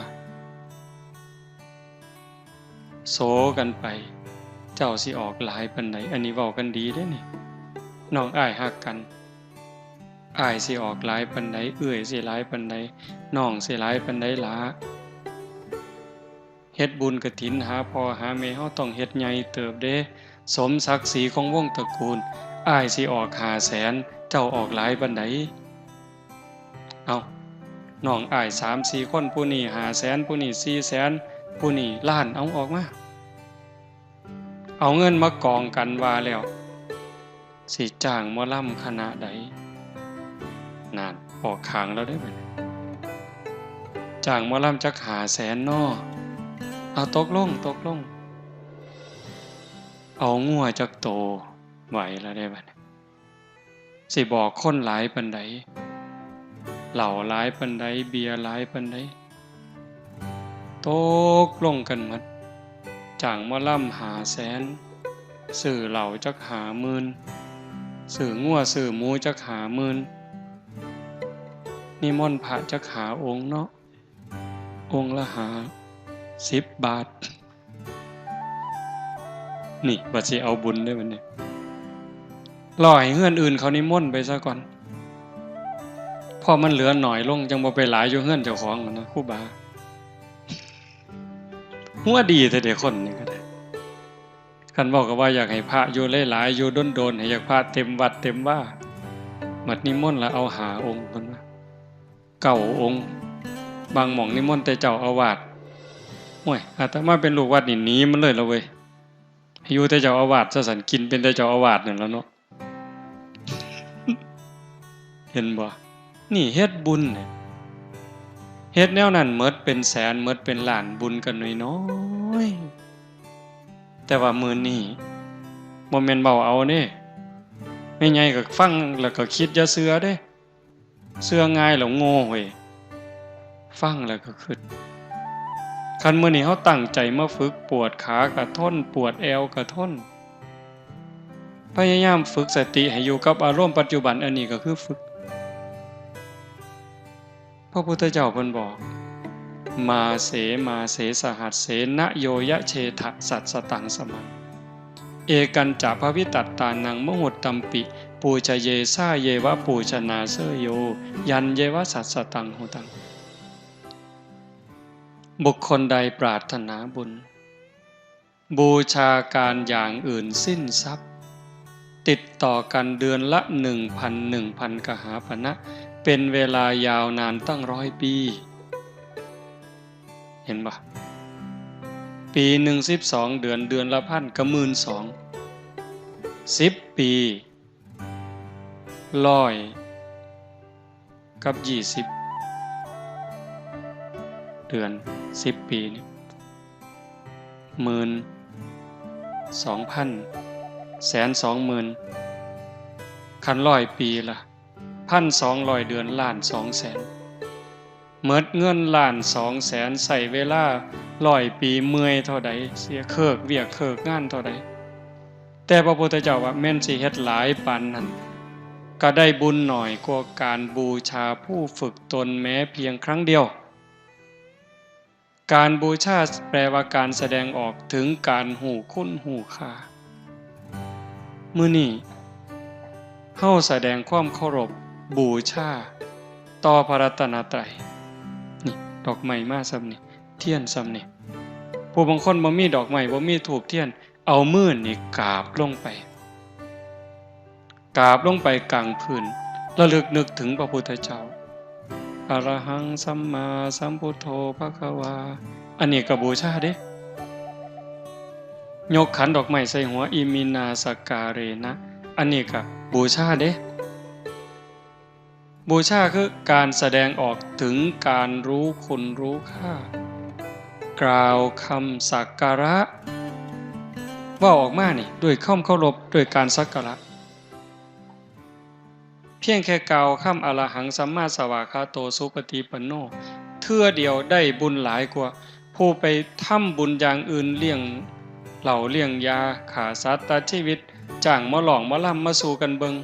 โสกันไป เจ้าสิออกหลายปานใด อันนี้เว้ากันดีเด้นี่ น้องอ้ายฮักกัน อ้ายสิออกหลายปานใด เอื้อยสิหลายปานใด น้องสิหลายปานใดหละ เฮ็ดบุญกฐินหาพ่อหาแม่ เฮาต้องเฮ็ดใหญ่เติบเด้ สมศักดิ์ศรีของวงตระกูล อ้ายสิออกห้าแสน เจ้าออกหลายปานใด เอ้า น้องอ้ายสามสี่คน ผู้นี้ห้าแสน ผู้นี้สี่แสน ผู้นี้ล้าน เอาออกมา เอาเงินมากองกันว่าแล้ว สิจ้างหมอลำคณะใด นั่น ออกข้างแล้วเด้บัดนี้ จ้างหมอลำจักห้าแสนเนาะ เอา ตกลง ตกลง เอางัวจักโต ไหวแล้วเด้บัดนี้ สิบอกคนหลายปานใด เหล้าหลายปานใด เบียร์หลายปานใด ตกลงกันหมด จ้างหมอลำห้าแสน ซื้อเหล้าจักห้าหมื่น ซื้องัวซื้อหมูจักห้าหมื่น นิมนต์พระจักห้าองค์เนาะ องค์ละห้าสิบบาท นี่บัดสิเอาบุญเด้บัดนี้ รอให้เฮือนอื่นเขานิมนต์ไปซะก่อน พอมันเหลือหน่อยลง จั่งบ่ไปหลายอยู่เฮือนเจ้าของหั้นนะ ครูบา หัวดีแท้เด้คนนี่ก็ได้ คันเว้าก็ว่าอยากให้พระอยู่หลายๆ อยู่โดนๆ ให้อยากพระเต็มวัดเต็มวา บัดนิมนต์ละเอาห้าองค์เพิ่นว่า เก้าองค์ บางหม่องนิมนต์แต่เจ้าอาวาส โอ้ย อาตมาเป็นลูกวัดนี่หนีมันเลยละเว้ย ให้อยู่แต่เจ้าอาวาสซะซั่น กินเป็นแต่เจ้าอาวาสนั่นล่ะเนาะ เห็นบ่ นี่เฮ็ดบุญเนี่ย เฮ็ดแนวนั้นหมดเป็นแสน หมดเป็นล้าน บุญก็น้อยๆ แต่ว่ามื้อนี้บ่แม่นเว้าเอาเด้ แม่ใหญ่ก็ฟังแล้วก็คิดอย่าเชื่อเด้ เชื่อง่ายแล้วโง่เว้ย ฟังแล้วก็คิด คันมื้อนี้เฮาตั้งใจมาฝึก ปวดขาก็ทน ปวดแอวก็ทน พยายามฝึกสติให้อยู่กับอารมณ์ปัจจุบัน อันนี้ก็คือฝึก พระพุทธเจ้าเพิ่นบอก มาเส มาเส สหัสเส นะโยยะเชทะ สัสสตังสมัง เอกัญจะภวิตัตตานัง มหุตตัมปิ ปูชเย สาเยวะ ปูชนาเสโย ยันเยวะ สัสสตังหุตัง บุคคลใดปรารถนาบุญ บูชาการอย่างอื่นสิ้นทรัพย์ ติดต่อกันเดือนละหนึ่งพัน หนึ่งพันกหาปณะ เป็นเวลายาวนานตั้งร้อยปี เห็นปะ ปีหนึ่งสิบสองเดือน เดือนละพันก็หมื่นสอง สิบปี ร้อยกับยี่สิบ เดือน สิบปีนี่ หมื่น สองพัน แสน สองหมื่น คันร้อยปีล่ะ พันสองร้อยเดือน ล้านสองแสน หมดเงินล้านสองแสน ใช้เวลาร้อยปี เมื่อยเท่าใด เสียเคิกเวียกเคิกงานเท่าใด แต่พระพุทธเจ้าว่าแม่นสิเฮ็ดหลายปานนั้น ก็ได้บุญน้อยกว่าการบูชาผู้ฝึกตนแม้เพียงครั้งเดียว การบูชาแปลว่าการแสดงออกถึงการฮู้คุณฮู้ค่า มื้อนี้ เฮาแสดงความเคารพบูชาต่อพระรัตนตรัย นี่ ดอกไม้มาส่ำนี่ เทียนส่ำนี่ ผู้บางคนบ่มีดอกไม้ บ่มีธูปเทียน เอามือนี่กราบลงไป กราบลงไปกลางพื้น ระลึกนึกถึงพระพุทธเจ้า อะระหังสัมมาสัมพุทโธภะคะวา อันนี้ก็บูชาเด้ ยกขันดอกไม้ใส่หัว อิมินาสกการเณ อันนี้ก็บูชาเด้ บูชาคือการแสดงออกถึงการรู้คุณรู้ค่า กล่าวคำสักการะ เว้าออกมานี่ ด้วยความเคารพ ด้วยการสักการะ เพียงแค่กล่าวคำ อะระหังสัมมาสวากขาโต สุปฏิปันโน เทื่อเดียวได้บุญหลายกว่าผู้ไปทำบุญอย่างอื่น เลี้ยงเหล้าเลี้ยงยา ฆ่าสัตว์ตัดชีวิต จ้างหมอร้องหมอลำมาสู่กันเบิ่ง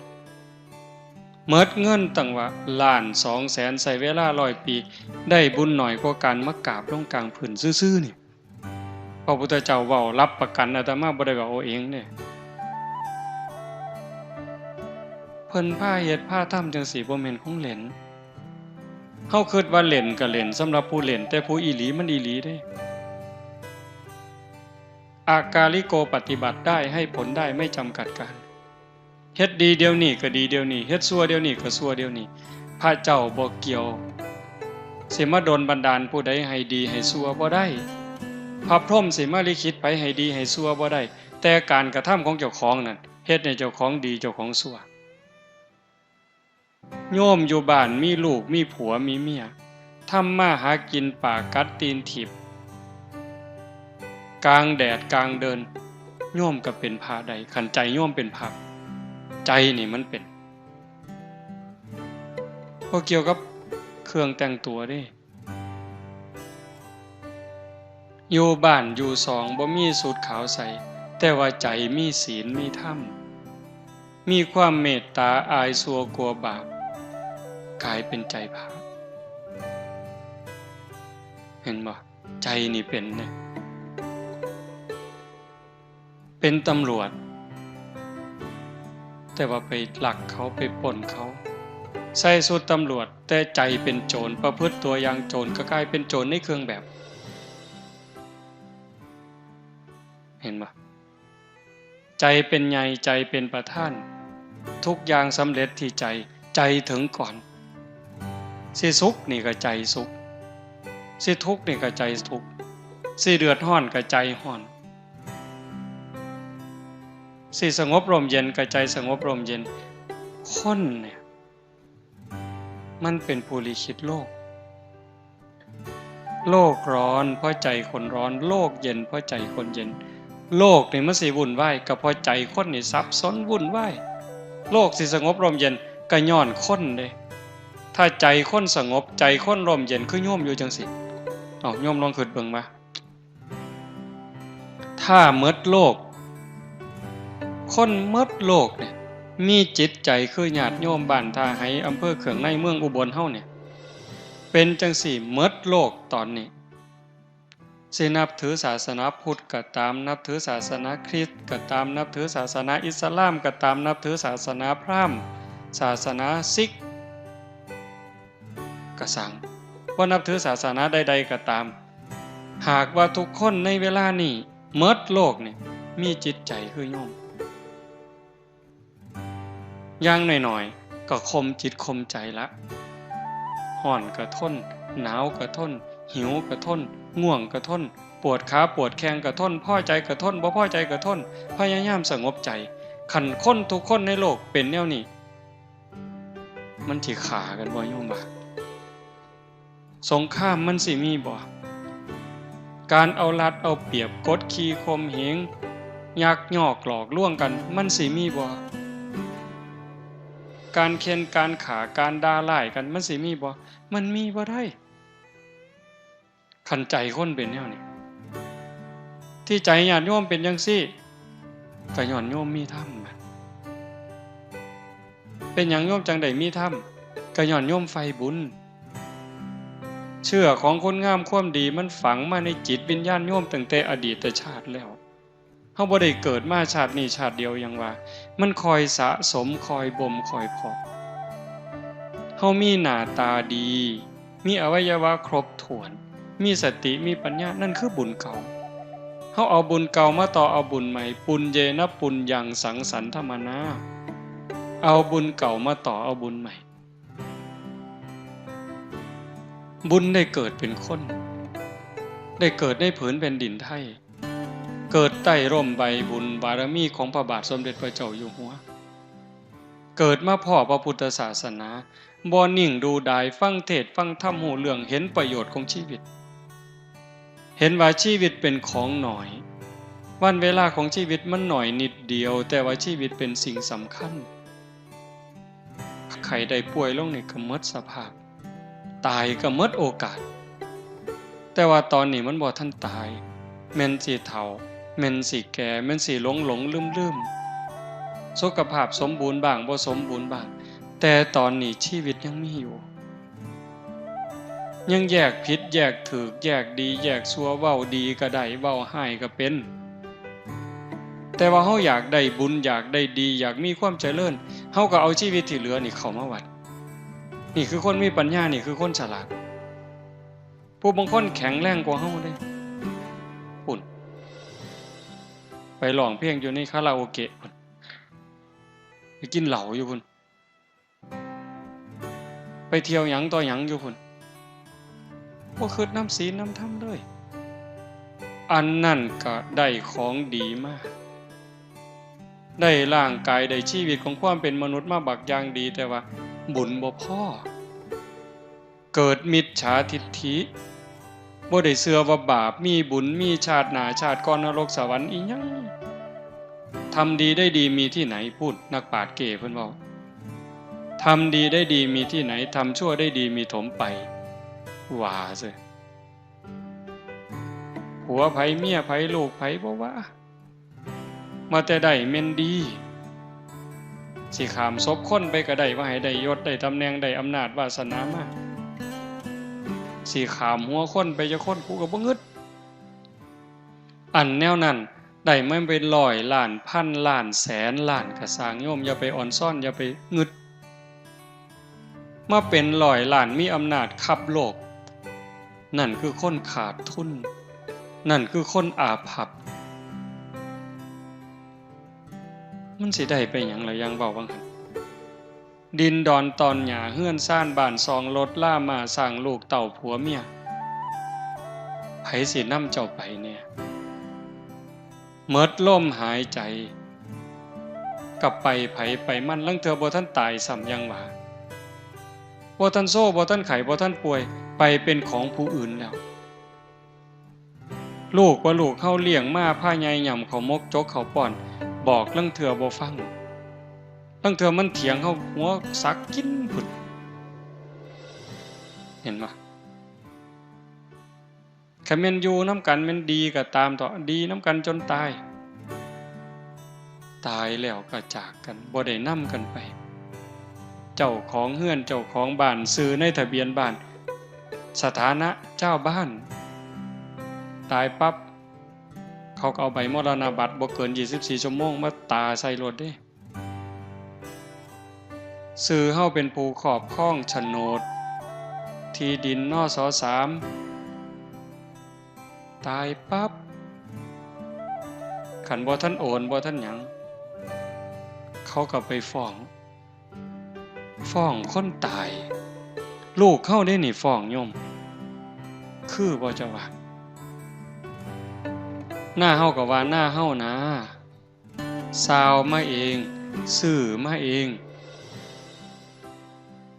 หมดเงินตั้งว่าล้านสองแสน ใช้เวลาร้อยปี ได้บุญน้อยกว่าการมากราบลงกลางพื้นซื่อๆ นี่ พระพุทธเจ้าเว้ารับประกัน อาตมาบ่ได้เว้าเอาเองเด้ เพิ่นพาเฮ็ดพาทำจั่งซี้ บ่แม่นของเล่น เฮาคิดว่าเล่นก็เล่น สำหรับผู้เล่น แต่ผู้อีหลีมันอีหลีเด้ อากาลิโก ปฏิบัติได้ ให้ผลได้ ไม่จำกัดการ เฮ็ดดีเดี๋ยวนี้ก็ดีเดี๋ยวนี้ เฮ็ดชั่วเดี๋ยวนี้ก็ชั่วเดี๋ยวนี้ พระเจ้าบ่เกี่ยว สิมาดลบันดาลผู้ใดให้ดีให้ชั่วบ่ได้ พระพรหมสิมาลิขิตไผให้ดีให้ชั่วบ่ได้ แต่การกระทำของเจ้าของนั่น เฮ็ดให้เจ้าของดีเจ้าของชั่ว โยมอยู่บ้านมีลูกมีผัวมีเมีย ทำมาหากินปากกัดตีนถีบ กลางแดดกลางเดิน โยมก็เป็นพระได้ คันใจโยมเป็นพระ ใจนี่มันเป็น บ่เกี่ยวกับเครื่องแต่งตัวเด้ อยู่บ้านอยู่ซองบ่มีชุดขาวใส่ แต่ว่าใจมีศีลมีธรรม มีความเมตตา อายชั่วกลัวบาป กลายเป็นใจพระ เห็นบ่ ใจนี่เป็นเนี่ย เป็นตำรวจ แต่ว่าไปลักเขา ไปปล้นเขา ใส่ชุดตำรวจ แต่ใจเป็นโจร ประพฤติตัวอย่างโจร ก็กลายเป็นโจรในเครื่องแบบ เห็นบ่ ใจเป็นใหญ่ ใจเป็นประธาน ทุกอย่างสำเร็จที่ใจ ใจถึงก่อน สิสุขนี่ก็ใจสุข สิทุกข์นี่ก็ใจทุกข์ สิเดือดร้อนก็ใจร้อน สิสงบร่มเย็นก็ใจสงบร่มเย็น คนเนี่ย มันเป็นผู้ลิขิตโลก โลกร้อนเพราะใจคนร้อน โลกเย็นเพราะใจคนเย็น โลกนี่มันสิวุ่นวาย ก็เพราะใจคนนี่สับสนวุ่นวาย โลกสิสงบร่มเย็น ก็ย้อนคนเด้ ถ้าใจคนสงบ ใจคนร่มเย็น คือโยมอยู่จั่งซี้ เอ้า โยมลองคิดเบิ่งว่า ถ้าหมดโลก คนหมดโลกเนี่ย มีจิตใจคือญาติโยมบ้านท่าไฮ อำเภอเขืองใน เมืองอุบลเฮาเนี่ย เป็นจั่งซี้หมดโลกตอนนี้ สินับถือศาสนาพุทธก็ตาม นับถือศาสนาคริสต์ก็ตาม นับถือศาสนาอิสลามก็ตาม นับถือศาสนาพราหมณ์ ศาสนาซิกก็ซัง บ่นับถือศาสนาใดๆก็ตาม หากว่าทุกคนในเวลานี้หมดโลกนี่ มีจิตใจคือโยม อย่างน้อยๆ ก็ข่มจิตข่มใจละ ร้อนก็ทน หนาวก็ทน หิวก็ทน ง่วงก็ทน ปวดขาปวดแข้งก็ทน พอใจก็ทน บ่พอใจก็ทน พยายามสงบใจ คันคนทุกคนในโลกเป็นแนวนี้ มันสิฆ่ากันบ่โยมว่า สงครามมันสิมีบ่ การเอารัดเอาเปรียบ กดขี่ข่มเหง ยักยอกหลอกลวงกัน มันสิมีบ่ การเข่น การฆ่า การด่าร้ายกัน มันสิมีบ่ มันมีบ่ได้ คันใจคนเป็นแนวนี้ ที่ใจญาติโยมเป็นจั่งซี้ ก็ย้อนโยมมีธรรม เป็นหยังโยมจั่งได้มีธรรม ก็ย้อนโยมใฝ่บุญ เชื้อของคุณงามความดีมันฝังมาในจิตวิญญาณโยมตั้งแต่อดีตชาติแล้ว ฮาบ่ได้เกิดมาชาตินี้ชาติเดียวหยังว่า มันค่อยสะสม ค่อยบ่ม ค่อยเพาะ เฮามีหน้าตาดี มีอวัยวะครบถ้วน มีสติ มีปัญญา นั่นคือบุญเก่า เฮาเอาบุญเก่ามาต่อเอาบุญใหม่ ปุญเยนะปุญญังสังสันทมนา เอาบุญเก่ามาต่อเอาบุญใหม่ บุญได้เกิดเป็นคน ได้เกิดในผืนแผ่นดินไทย เกิดใต้ร่มใบบุญบารมีของพระบาทสมเด็จพระเจ้าอยู่หัว เกิดมาพ้อพระพุทธศาสนา บ่นิ่งดูดาย ฟังเทศน์ฟังธรรม ฮู้เรื่อง เห็นประโยชน์ของชีวิต เห็นว่าชีวิตเป็นของน้อย วันเวลาของชีวิตมันน้อยนิดเดียว แต่ว่าชีวิตเป็นสิ่งสำคัญ ไข้ได้ป่วยลงนี่ก็หมดสภาพ ตายก็หมดโอกาส แต่ว่าตอนนี้มันบ่ทันตาย แม่นสิเฒ่า แม่นสิแก่ แม่นสิหลงหลงลืมลืม สุขภาพสมบูรณ์บ้าง บ่สมบูรณ์บ้าง แต่ตอนนี้ชีวิตยังมีอยู่ ยังแยกผิด แยกถูก แยกดี แยกชั่ว เว้าดีก็ได้ เว้าร้ายก็เป็น แต่ว่าเฮาอยากได้บุญ อยากได้ดี อยากมีความเจริญ เฮาก็เอาชีวิตที่เหลือนี่เข้ามาวัด นี่คือคนมีปัญญา นี่คือคนฉลาด ผู้บางคนแข็งแรงกว่าเฮาเด้ พุ้น ไปร้องเพลงอยู่ในคาราโอเกะพุ้น ไปกินเหล้าอยู่พุ้น ไปเที่ยวหยังต่อหยังอยู่พุ้น บ่คิดนำศีลนำธรรมเลย อันนั้นก็ได้ของดีมา ได้ร่างกาย ได้ชีวิตของความเป็นมนุษย์มาบักอย่างดี แต่ว่าบุญบ่พอ เกิดมิจฉาทิฏฐิ บ่ได้เชื่อว่าบาปมีบุญ มีชาติหน้าชาติก่อน นรกสวรรค์อีหยัง ทำดีได้ดีมีที่ไหน พุ้น นักปราชญ์เก้เพิ่นเว้า ทำดีได้ดีมีที่ไหน ทำชั่วได้ดีมีถมไป ว่าซื่อ ผัวไผเมียไผลูกไผบ่ว่า มาแต่ได้แม่นดี สิข้ามศพคนไปก็ได้ ว่าให้ได้ยศได้ตำแหน่งได้อำนาจวาสนามา สิข้ามหัวคนไปจักคนกูก็บ่งึด อันแนวนั้นได้มาเป็นร้อยล้าน พันล้าน แสนล้านก็ซ่าง โยมอย่าไปอ่อนซ้อน อย่าไปงึด มาเป็นร้อยล้าน มีอำนาจคับโลก นั่นคือคนขาดทุน นั่นคือคนอาภัพ มันสิได้ไปหยังล่ะ อย่างเว้าว่าหั่น ดินดอนตอนหญ้า เฮือนซานบ้านช่อง รถราม้าช้าง ลูกเต้าผัวเมีย ไผสินำเจ้าไปแน่ หมดลมหายใจ ก็ไปไผไปมัน ลางเทื่อบ่ทันตายซ้ำ อย่างว่า บ่ทันโซ บ่ทันไข้ บ่ทันป่วย ไปเป็นของผู้อื่นแล้ว ลูกว่าลูกเฮาเลี้ยงมา พาใหญ่หย่ำข้าวหมก จกข้าวป้อน บอกลางเทื่อบ่ฟัง ลางเทื่อมันเถียงเฮา หัวสักกินพุ้น เห็นบ่ คันแม่นอยู่นำกันแม่นดีก็ตามเถาะ ดีนำกันจนตาย ตายแล้วก็จากกัน บ่ได้นำกันไป เจ้าของเฮือน เจ้าของบ้าน ชื่อในทะเบียนบ้าน สถานะเจ้าบ้าน ตายปั๊บ เขาก็เอาใบมรณบัตร บ่เกินยี่สิบสี่ชั่วโมง มาตราใส่โลดเด้ ชื่อเฮาเป็นผู้ครอบครองโฉนด ที่ดิน นส.สาม ตายปั๊บ คันบ่ทันโอน บ่ทันหยัง เขาก็ไปฟ้อง ฟ้องคนตาย ลูกเฮาเด้นี่ฟ้องโยม คือบ่เจ้าว่า นาเฮาก็ว่านาเฮานา ซาวมาเอง ซื้อมาเอง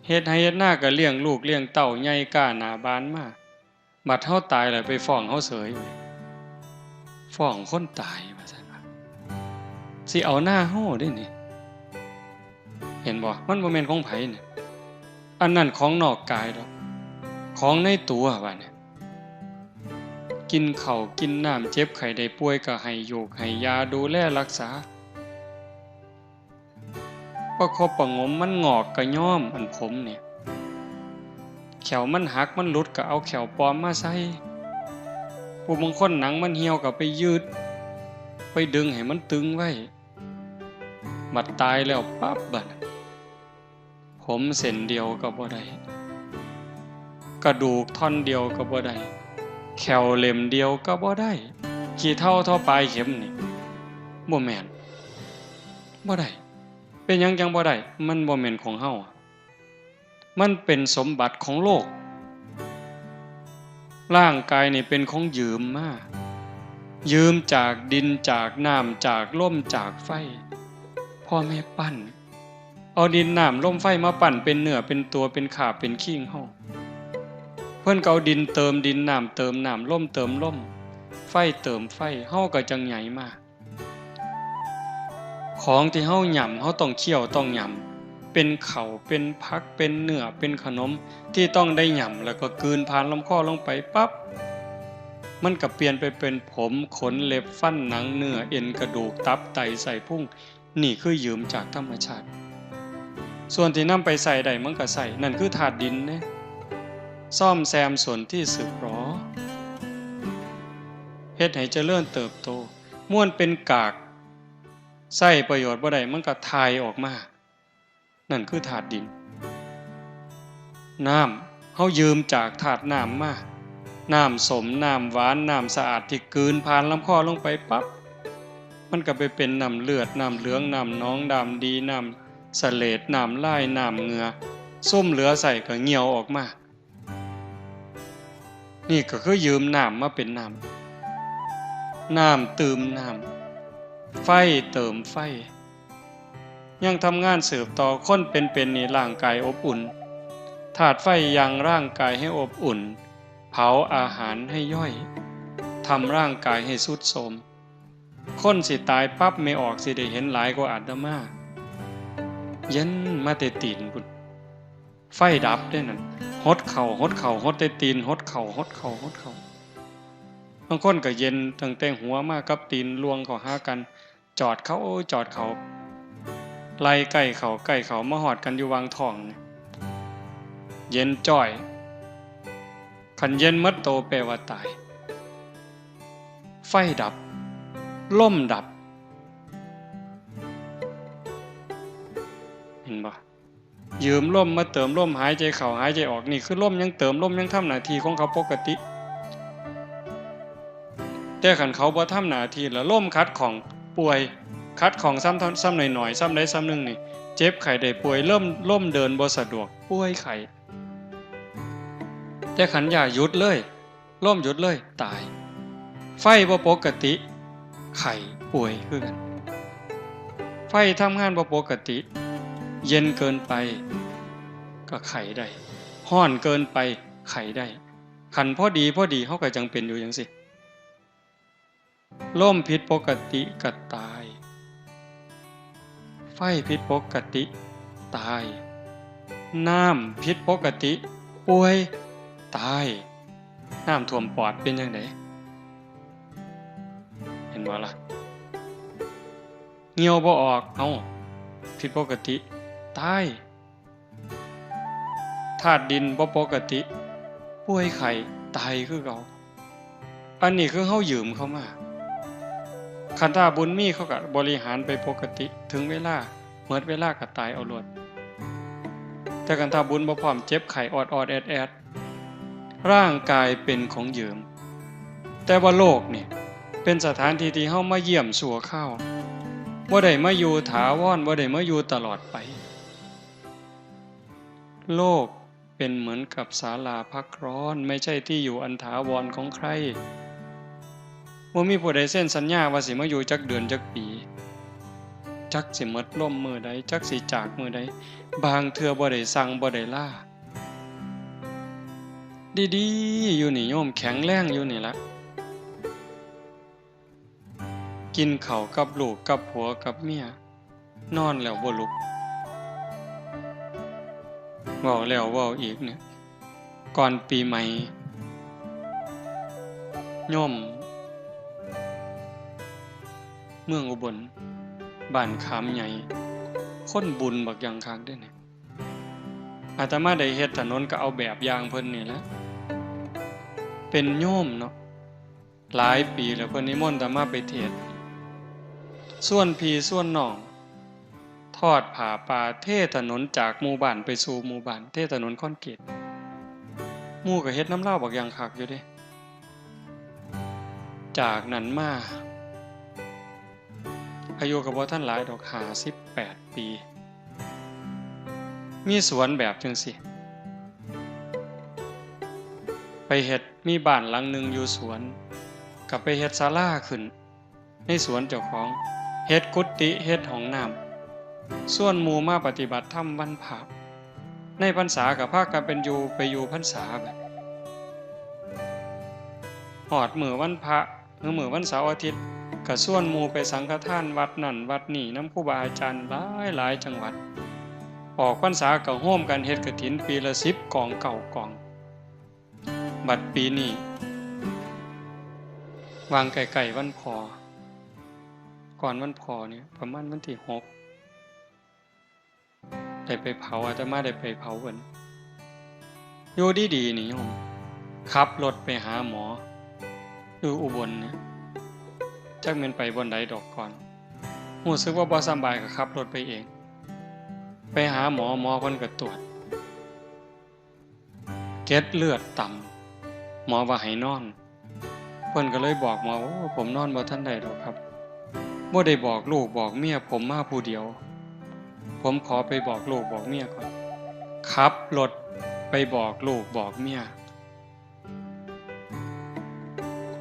เฮ็ดไร่เฮ็ดนาก็เลี้ยงลูกเลี้ยงเต้าใหญ่ก้าหน้าบานมา บัดเฮาตายแล้วไปฟ้องเฮาเสย ฟ้องคนตายว่าซั่นว่า สิเอานาเฮาเด้นี่ เห็นบ่ มันบ่แม่นของไผนี่ อันนั้นของนอกกายดอก ของในตัวว่าเนี่ย กินข้าวกินน้ำ เจ็บไข้ได้ป่วยก็ให้ยูกให้ยา ดูแลรักษา ประคบประหงม มันงอกก็ย้อม อันผมเนี่ย แข้วมันหักมันหลุดก็เอาแข้วปลอมมาใส่ ผู้บางคนหนังมันเหี่ยวก็ไปยืด ไปดึงให้มันตึงไว้ บัดตายแล้วปั๊บบัด ผมเส้นเดียวก็บ่ได้ กระดูกท่อนเดียวก็บ่ได้ แข้วเล่มเดียวก็บ่ได้ ขี้เถ้าเท่าปลายเข็มนี่ บ่แม่น บ่ได้ เป็นหยังจั่งบ่ได้ มันบ่แม่นของเฮา มันเป็นสมบัติของโลก ร่างกายนี่เป็นของยืมมา ยืมจากดิน จากน้ำ จากลม จากไฟ พ่อแม่ปั้น เอาดินน้ำลมไฟมาปั้นเป็นเนื้อเป็นตัว เป็นคราบเป็นครีงเฮา เพิ่นก็เอาดินเติมดิน น้ำเติมน้ำ ลมเติมลม ไฟเติมไฟ เฮาก็จั่งใหญ่มา ของที่เฮาหย่ำ เฮาต้องเคี้ยวต้องหย่ำ เป็นข้าว เป็นผัก เป็นเนื้อ เป็นขนม ที่ต้องได้หย่ำ แล้วก็กลืนผ่านลำคอลงไปปั๊บ มันก็เปลี่ยนไปเป็นผม ขน เล็บ ฟัน หนัง เนื้อ เอ็น กระดูก ตับ ไต ไส้พุง นี่คือยืมจากธรรมชาติ ส่วนที่นำไปใช้ได้มันก็ใช้ นั่นคือธาตุดินเด้ ซ่อมแซมส่วนที่สึกหรอ เฮ็ดให้เจริญเติบโต ม่วนเป็นกาก ใช้ประโยชน์บ่ได้ มันก็ถ่ายออกมา นั่นคือธาตุดิน น้ำ เฮายืมจากธาตุน้ำมา น้ำส้ม น้ำหวาน น้ำสะอาดที่กลืนผ่านลำคอลงไปปั๊บ มันก็ไปเป็นน้ำเลือด น้ำเหลือง น้ำหนอง น้ำดี น้ำเสลด น้ำลาย น้ำเหงื่อ ซุมเหลือใช้ก็เหี่ยวออกมา นี่ก็คือยืมน้ำมาเป็นน้ำ น้ำตื่มน้ำ ไฟเติมไฟ ยังทำงานสืบต่อ คนเป็นๆ นี่ร่างกายอบอุ่น ธาตุไฟยังร่างกายให้อบอุ่น เผาอาหารให้ย่อย ทำร่างกายให้ทรุดโทรม คนสิตายปั๊บแม่ออกสิได้เห็นหลายกว่าอาตมา เย็นมาแต่ตีนพุ้น ไฟดับเด้นั่น หดเข่า หดเข่า หดแต่ตีน หดเข่า หดเข่า หดเข่า บางคนก็เย็นตั้งแต่หัวมากับตีนล่วงเข้าหากัน จอดเข้า จอดเข้า ไล่ใกล้เข้า ใกล้เข้า มาฮอดกันอยู่หว่างท้องนี่ เย็นจ้อย คันเย็นหมดโตแปลว่าตาย ไฟดับ ลมดับ เห็นบ่ ยืมลมมาเติมลม หายใจเข้า หายใจออก นี่คือลมยังเติม ลมยังทำหน้าที่ของเขาปกติ แต่คันเขาบ่ทำหน้าที่แล้ว ลมขัดข้อง ป่วย ขัดข้องซ้ำ ซ้ำหน่อยๆ ซ้ำใดซ้ำหนึ่งนี่ เจ็บไข้ได้ป่วย ลม ลมเดินบ่สะดวก ป่วยไข้ แต่คันอย่าหยุดเลย ลมหยุดเลย ตาย ไฟบ่ปกติ ไข้ ป่วยคือกัน ไฟทำงานบ่ปกติ เย็นเกินไป ก็ไข้ได้ ร้อนเกินไป ไข้ได้ คันพอดี พอดี เฮาก็จั่งเป็นอยู่จั่งซี้ ลมผิดปกติก็ตาย ไฟผิดปกติ ตาย น้ำผิดปกติ ป่วย ตาย น้ำท่วมปอดเป็นจั่งใด เห็นบ่ล่ะ เหี่ยวบ่ออก เอ้า ผิดปกติ ตาย ธาตุดินบ่ปกติ ป่วยไข้ ตายคือเก่า อันนี้คือเฮายืมเขามา คันถ้าบุญมีเขาก็บริหารไปปกติ ถึงเวลา หมดเวลาก็ตายเอาโลด แต่คันถ้าบุญบ่พร้อม เจ็บไข้ออดๆ แอดๆ ร่างกายเป็นของยืม แต่ว่าโลกนี่เป็นสถานที่ที่เฮามาเยี่ยมชั่วคราว บ่ได้มาอยู่ถาวร บ่ได้มาอยู่ตลอดไป โลกเป็นเหมือนกับศาลาพักร้อน ไม่ใช่ที่อยู่อันถาวรของใคร บ่มีผู้ใดเซ็นสัญญาว่าสิมาอยู่จักเดือนจักปี จักสิหมดลมมื้อใด จักสิจากมื้อใด บางเทื่อบ่ได้สั่งบ่ได้ลา ดีๆ อยู่นี่โยม แข็งแรงอยู่นี่ละ กินข้าวกับลูกกับผัวกับเมีย นอนแล้วบ่ลุก เว้าแล้วเว้าอีกเนี่ย ก่อนปีใหม่ โยม เมืองอุบล บ้านขามใหญ่ คนบุญบักอย่างคักเด้เนี่ย อาตมาได้เฮ็ดถนนก็เอาแบบอย่างเพิ่นนี่แหละ เป็นโยมเนาะ หลายปีแล้วเพิ่นนิมนต์อาตมาไปเทศน์ ชวนพี่ชวนน้อง ทอดผ้าป่า เทถนนจากหมู่บ้านไปสู่หมู่บ้าน เทถนนคอนกรีต หมู่ก็เฮ็ดนำลาวบักอย่างคักอยู่เด้ จากนั้นมา อายุก็บ่ทันหลายดอก ห้าสิบแปดปี มีสวนแบบจั่งซี้ ไปเฮ็ด มีบ้านหลังหนึ่งอยู่สวน ก็ไปเฮ็ดศาลาขึ้น ในสวนเจ้าของ เฮ็ดกุฏิ เฮ็ดห้องน้ำ ชวนหมู่มาปฏิบัติธรรมวันพระ ในพรรษาก็พากันเป็นอยู่ ไปอยู่พรรษาบัด ฮอดมื้อวันพระ หรือมื้อวันเสาร์อาทิตย์ ก็ชวนหมู่ไปสังฆทานวัดนั่นวัดนี่นำครูบาอาจารย์หลายหลายจังหวัด ออกพรรษาก็ร่วมกันเฮ็ดกฐินปีละสิบกอง เก้ากอง บัดปีนี้ วางใกล้ๆวันพ่อ ก่อนวันพ่อเนี่ย ประมาณวันที่หก ได้ไปเผา อาตมาได้ไปเผาเพิ่น อยู่ดีๆนี่โยม ขับรถไปหาหมอ อยู่อุบลเนี่ย จักแม่นไปบ่อนใดดอกก่อน รู้สึกว่าบ่สำบายก็ขับรถไปเอง ไปหาหมอ หมอเพิ่นก็ตรวจ เกล็ดเลือดต่ำ หมอว่าให้นอน เพิ่นก็เลยบอกหมอว่า โอ้ ผมนอนบ่ทันได้ดอกครับ บ่ได้บอกลูกบอกเมียผมมาผู้เดียว ผมขอไปบอกลูกบอกเมียก่อน ขับรถไปบอกลูกบอกเมีย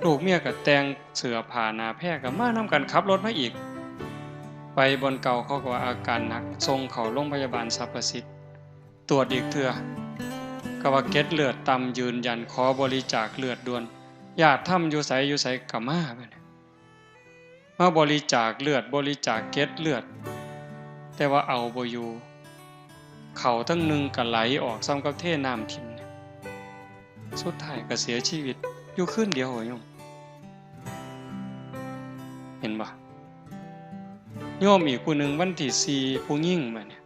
ลูกเมียก็แต่งเสื้อผ้าหน้าแพรก็มานำกัน ขับรถมาอีก ไปบ่อนเก่าเขาก็ว่าอาการหนัก ส่งเข้าโรงพยาบาลสรรพสิทธิ์ ตรวจอีกเทื่อ ก็ว่าเกล็ดเลือดต่ำยืนยัน ขอบริจาคเลือดด่วน ญาติธรรมอยู่ไสอยู่ไสก็มาบัดนี้ มาบริจาคเลือด บริจาคเกล็ดเลือด แต่ว่าเอาบ่อยู่ เข้าทั้งหนึ่งก็ไหลออกส่ำกับเทน้ำถิ่ม สุดท้ายก็เสียชีวิตอยู่คืนเดียวโยม เห็นบ่ โยมอีกผู้หนึ่งวันที่สี่ ผู้หญิงบัดนี้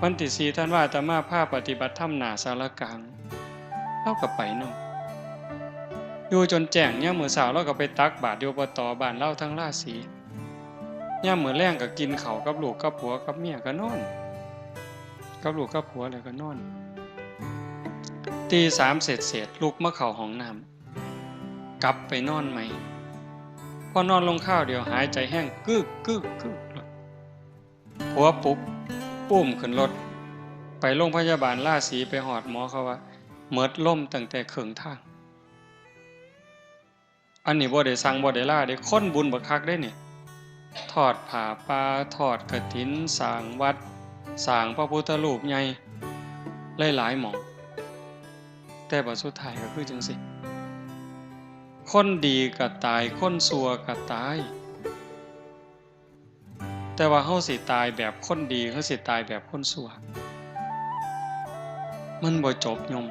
วันที่สี่ธันวา อาตมาพาปฏิบัติธรรมหน้าศาลากลาง ลาวก็ไปนำ อยู่จนแจ้ง ยามมื้อเช้าลาวก็ไปตักบาตรอยู่ อบต บ้านลาวทางราศี ยามมื้อแลงก็กินข้าวกับลูกกับผัวกับเมียก็นอน กับลูกกับผัวแล้วก็นอน ตีสามเศษๆ ลุกมาเข้าห้องน้ำ กลับไปนอนใหม่ พอนอนลงคราวเดียวหายใจแฮง กึก กึก กึก ผัวปลุก อุ้มขึ้นรถ ไปโรงพยาบาลราศี ไปฮอดหมอเขาว่า หมดลมตั้งแต่ครึ่งทาง อันนี้บ่ได้สั่งบ่ได้ลาเด้ คนบุญบักคักเด้นี่ ทอดผ้าป่า ทอดกฐิน สร้างวัด สร้างพระพุทธรูปใหญ่ หลายๆหม่อง แต่บัดสุดท้ายก็คือจั่งซี้ คนดีก็ตาย คนชั่วก็ตาย แต่ว่าเฮาสิตายแบบคนดี เฮาสิตายแบบคนชั่ว มันบ่จบโยม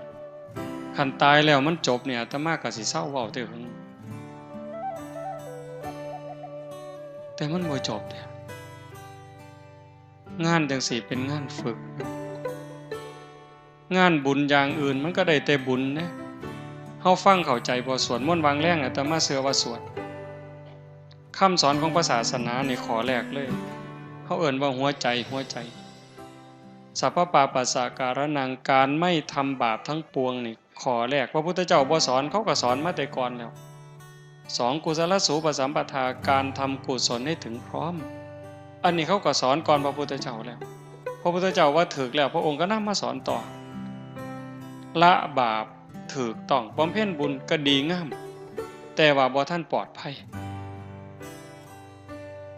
คันตายแล้วมันจบเนี่ย อาตมาก็สิเซาเว้าแต่หึง แต่มันบ่จบเนี่ย งานจั่งซี้เป็นงานฝึก งานบุญอย่างอื่นมันก็ได้แต่บุญเด้ เฮาฟังเข้าใจบ่ สวดมนต์วางแรง อาตมาเชื่อว่าสวด คำสอนของพระศาสนานี่ข้อแรกเลย เฮาเอิ้นว่าหัวใจ หัวใจ สัพพปาปัสสะการะนัง การไม่ทำบาปทั้งปวงนี่ ข้อแรกพระพุทธเจ้าบ่สอน เขาก็สอนมาแต่ก่อนแล้ว สอง กุศลสูปสัมปทา การทำกุศลให้ถึงพร้อม อันนี้เขาก็สอนก่อนพระพุทธเจ้าแล้ว พระพุทธเจ้าว่าถูกแล้ว พระองค์ก็นำมาสอนต่อ ละบาปถูกต้อง บำเพ็ญบุญก็ดีงาม แต่ว่าบ่ทันปลอดภัย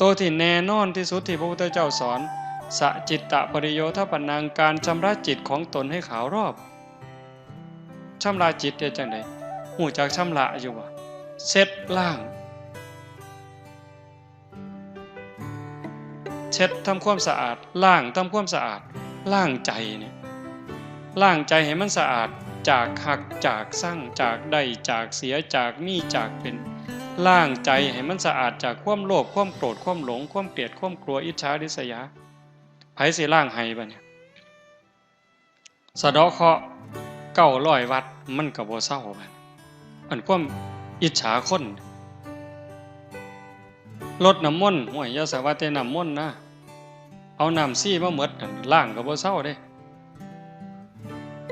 ตัวที่แน่นอนที่สุดที่พระพุทธเจ้าสอน สะจิตตะปริโยทปนัง การชำระจิตของตนให้ขาวรอบ ชำระจิตเฮ็ดจั่งใด ฮู้จักชำระอยู่บ่ เช็ดล้าง เช็ดทำความสะอาด ล้างทำความสะอาด ล้างใจเนี่ย ล้างใจให้มันสะอาด จากฮัก จากซัง จากได้ จากเสีย จากมี จากเป็น ล้างใจให้มันสะอาดจากความโลภ ความโกรธ ความหลง ความเกลียด ความกลัว อิจฉาริษยา ไผสิล้างให้บัดนี้ สะเดาะเคราะห์เก้าร้อยวัด มันก็บ่เซาบัดนี้ อันความอิจฉาคน รดน้ำมนต์ ห้วย อย่าสาว่าแต่น้ำมนต์นะ เอาน้ำชีมาหมดนั่น ล้างก็บ่เซาเด้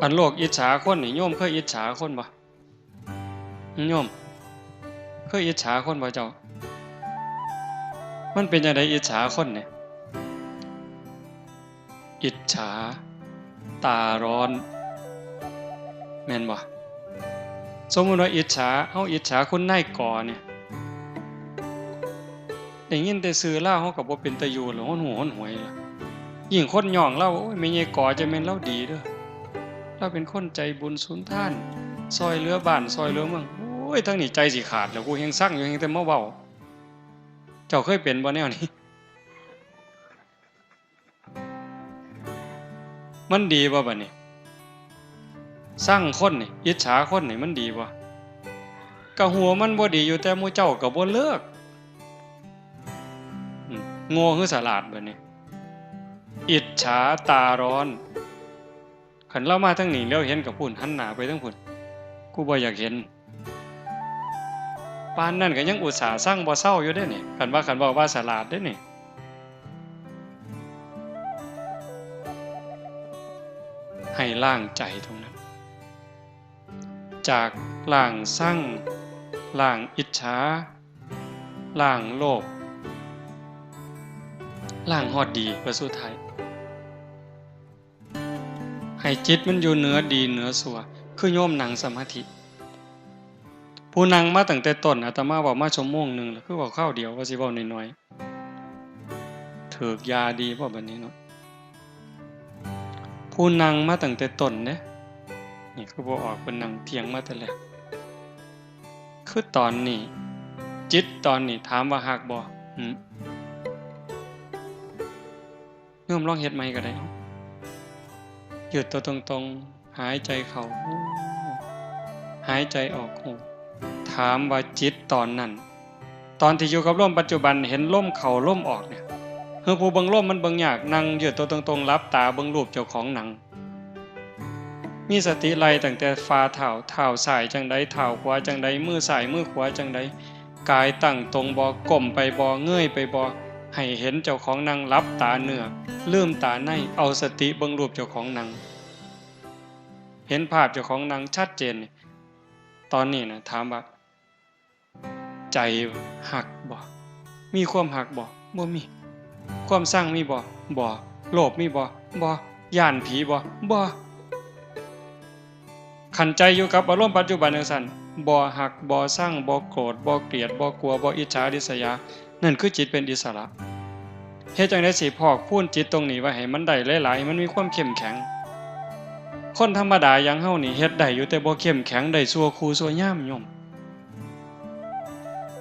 อันโลกอิจฉาคนนี่ โยมเคยอิจฉาคนบ่ โยม เคยอิจฉาคนบ่เจ้า มันเป็นจั่งใดอิจฉาคนนี่ อิจฉา ตาร้อน แม่นบ่ สมมุติว่าอิจฉา เฮาอิจฉาคุณนายกอเนี่ย ได้ยินแต่ชื่อลาว เฮาก็บ่เป็นตาอยู่แล้ว หนหูหนหวยล่ะ ยิ่งคนย่องลาว โอ้ย แม่ใหญ่กอจะแม่นลาวดีเด้อ ลาวเป็นคนใจบุญสุนทาน ซ่อยเหลือบ้าน ซ่อยเหลือเมือง โอ้ย ทั้งนี้ใจสิขาดแล้ว กูแฮ่งซังอยู่ แฮ่งแต่มาเว้า เจ้าเคยเป็นบ่แนวนี้ มันดีบ่บัดนี้ ซังคนนี่ อิจฉาคนนี่ มันดีบ่ ก็ฮู้มันบ่ดีอยู่ แต่หมู่เจ้าก็บ่เลิก อืม โง่หรือฉลาดบัดนี้ อิจฉาตาร้อน คันลาวมาทางนี้ เหลียวเห็นก็พู้น หันหน้าไปทางพู้น กูบ่อยากเห็น ปานนั้นก็ยังอุตส่าห์ซังบ่เซาอยู่เด้นี่ คันว่า คันเว้าว่าฉลาดเด้นี่ ให้ล้างใจตรงนั้น จากล้างซัง ล้างอิจฉา ล้างโลภ ล้างฮอดดี ว่าสุดท้าย ให้จิตมันอยู่เหนือดีเหนือชั่ว คือโยมนั่งสมาธิ ผู้นั่งมาตั้งแต่ต้น อาตมาเว้ามาชั่วโมงหนึ่งแล้ว คือเว้าคราวเดียว ว่าสิเว้าน้อยๆ ถืกยาดีบ่บัดนี้เนาะ ผู้นั่งมาตั้งแต่ต้นเด้ นี่คือบ่ออก เพิ่นนั่งเถียงมาแต่แรก คือตอนนี้ จิตตอนนี้ ถามว่าฮักบ่ หึ โยมลองเฮ็ดใหม่ก็ได้ ยืดตัวตรงๆ หายใจเข้า ฮู้ หายใจออก ฮู้ ถามว่าจิตตอนนั้น ตอนที่อยู่กับลมปัจจุบัน เห็นลมเข้าลมออกเนี่ย คือผู้เบิ่งลมมันเบิ่งยาก นั่งยืดตัวตรงๆ หลับตาเบิ่งรูปเจ้าของนั่ง มีสติไล่ตั้งแต่ฝ่าเท้า เท้าซ้ายจั่งใด เท้าขวาจั่งใด มือซ้ายมือขวาจั่งใด กายตั้งตรงบ่ ก้มไปบ่ เงยไปบ่ ให้เห็นเจ้าของนั่ง หลับตาเนื้อ ลืมตาใน เอาสติเบิ่งรูปเจ้าของนั่ง เห็นภาพเจ้าของนั่งชัดเจนนี่ ตอนนี้นะ ถามว่า ใจฮักบ่ มีความฮักบ่ บ่มี ความซังมีบ่ บ่ โลภมีบ่ บ่ ย้านผีบ่ บ่ คันใจอยู่กับอารมณ์ปัจจุบันจั่งซั้น บ่ฮัก บ่ซัง บ่โกรธ บ่เกลียด บ่กลัว บ่อิจฉาริษยา นั่นคือจิตเป็นอิสระ เฮ็ดจั่งใดสิพอกพูนจิตตรงนี้ไว้ให้มันได้หลายๆ ให้มันมีความเข้มแข็ง คนธรรมดาอย่างเฮานี่เฮ็ดได้อยู่ แต่บ่เข้มแข็ง ได้ชั่วครูชั่วยามโยม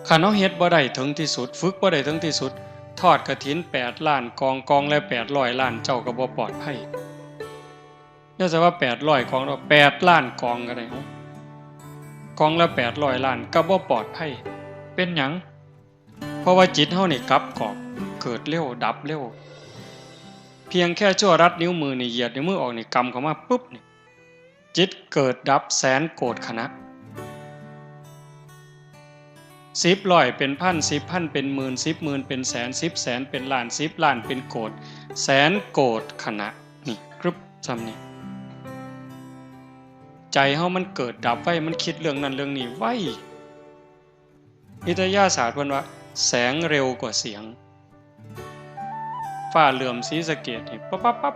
คันเฮาเฮ็ดบ่ได้ถึงที่สุด ฝึกบ่ได้ถึงที่สุด ทอดกฐินแปดล้านกอง กองละแปดร้อยล้าน เจ้าก็บ่ปลอดภัย อย่าใส่ว่าแปดร้อยกองดอก แปดล้านกองก็ได้ เอ้า กองละแปดร้อยล้าน ก็บ่ปลอดภัย เป็นหยัง เพราะว่าจิตเฮานี่กลับกรอก เกิดเร็ว ดับเร็ว เพียงแค่ชั่วรัดนิ้วมือนี่ เหยียดนิ้วมือออกนี่ กำเข้ามาปุ๊บนี่ จิตเกิดดับแสนโกฏขณะ สิบร้อยเป็นพัน สิบพันเป็นหมื่น สิบหมื่นเป็นแสน สิบแสนเป็นล้าน สิบล้านเป็นโกฏ แสนโกฏขณะ นี่ กรึบ ซ่ำนี่ ใจเฮามันเกิดดับไว มันคิดเรื่องนั้นเรื่องนี้ไว วิทยาศาสตร์เพิ่นว่า แสงเร็วกว่าเสียง ฟ้าเหลื่อมศรีสะเกษนี่ ปั๊บปั๊บปั๊บ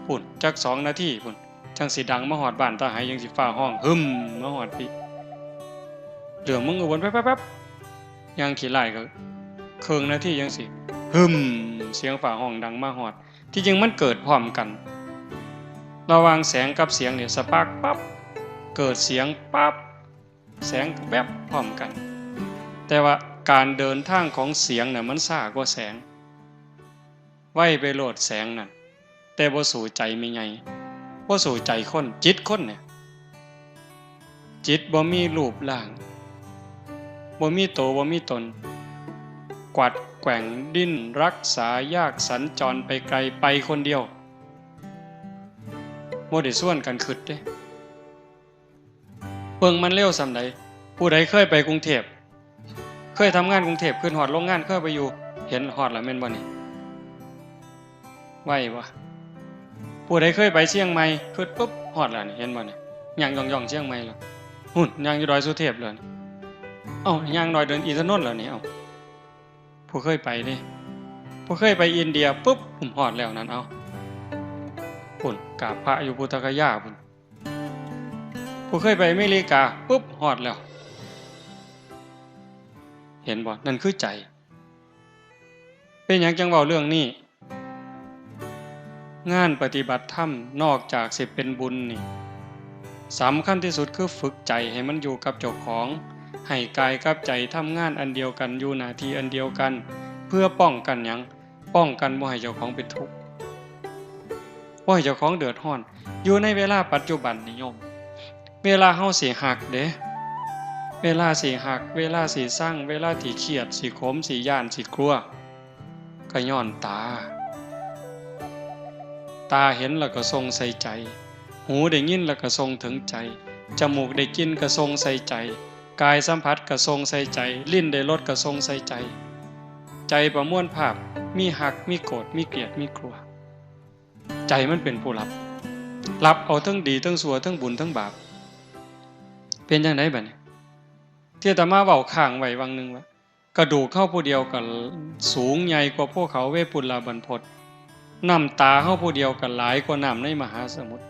พุ้น จักสองนาทีพุ้น จั่งสิดังมาฮอดบ้านตาไห จั่งสิฟ้าฮ้อง หึม มาฮอดพี้ เหลื่อมเมืองอุบล ปั๊บปั๊บปั๊บ ย่างขี้ไล่ก็ เคิ่งนาทีจั่งสิ หึม เสียงฟ้าฮ้องดังมาฮอด ที่จริงมันเกิดพร้อมกัน ระหว่างแสงกับเสียงเนี่ย สปาร์คปั๊บ เกิดเสียงปั๊บ แสงแวบพร้อมกัน แต่ว่าการเดินทางของเสียงน่ะมันช้ากว่าแสง ไวไปโลดแสงนั่น แต่บ่สู้ใจแม่ใหญ่ บ่สู้ใจคน จิตคนเนี่ย จิตบ่มีรูปร่าง บ่มีโต บ่มีตน กวัดแกว่งดิ้นรักษายาก สัญจรไปไกล ไปคนเดียว บ่ได้ชวนกันคิดเด้ เบิ่งมันเร็วส่ำใด ผู้ใดเคยไปกรุงเทพฯ เค เคยทำงานกรุงเทพฯ ขึ้นฮอดโรงงาน เคยไปอยู่ เห็นฮอดแล้วแม่นบ่นี่ ไวบ่ ผู้ใดเคยไปเชียงใหม่ ขึ้นปุ๊บ ฮอดแล้วนี่ เห็นบ่นี่ ย่างย่องๆ เชียงใหม่แล้ว หุ่น ย่างอยู่ดอยสุเทพฯแล้วนี่ เอ้า ย่างดอยเดินอินทนนท์แล้วนี่ เอ้า ผู้เคยไปเด้ ผู้เคยไปอินเดียปุ๊บ ฮอดแล้วนั่น เอ้า พุ้น กราบพระอยู่พุทธคยาพุ้น ผู้เคยไปอเมริกาปุ๊บ ฮอดแล้ว เห็นบ่ นั่นคือใจ เป็นหยังจั่งเว้าเรื่องนี้ งานปฏิบัติธรรมนอกจากสิเป็นบุญนี่ สำคัญที่สุดคือฝึกใจให้มันอยู่กับเจ้าของ ให้กายกับใจทำงานอันเดียวกัน อยู่หน้าที่อันเดียวกัน เพื่อป้องกันหยัง ป้องกันบ่ให้เจ้าของเป็นทุกข์ บ่ให้เจ้าของเดือดร้อน อยู่ในเวลาปัจจุบันนี่โยม เวลาเฮาสิฮักเด้ เวลาสิฮัก เวลาสิซัง เวลาที่เครียด สิขม สิย้าน สิกลัว ก็ย้อนตา ตาเห็นแล้วก็ส่งใส่ใจ หูได้ยินแล้วก็ส่งถึงใจ จมูกได้กลิ่นก็ส่งใส่ใจ กายสัมผัสก็ส่งใส่ใจ ลิ้นได้รสก็ส่งใส่ใจ ใจประมวลภาพ มีฮัก มีโกรธ มีเกลียด มีกลัว ใจมันเป็นผู้รับ รับเอาทั้งดีทั้งชั่ว ทั้งบุญทั้งบาป เป็นจั่งใดบัดนี้ ที่อาตมาเว้าค้างไว้วังหนึ่งว่า กระดูกเฮาผู้เดียวก็สูงใหญ่กว่าภูเขาเวปุลลาบันพต น้ำตาเฮาผู้เดียวก็หลายกว่าน้ำในมหาสมุทร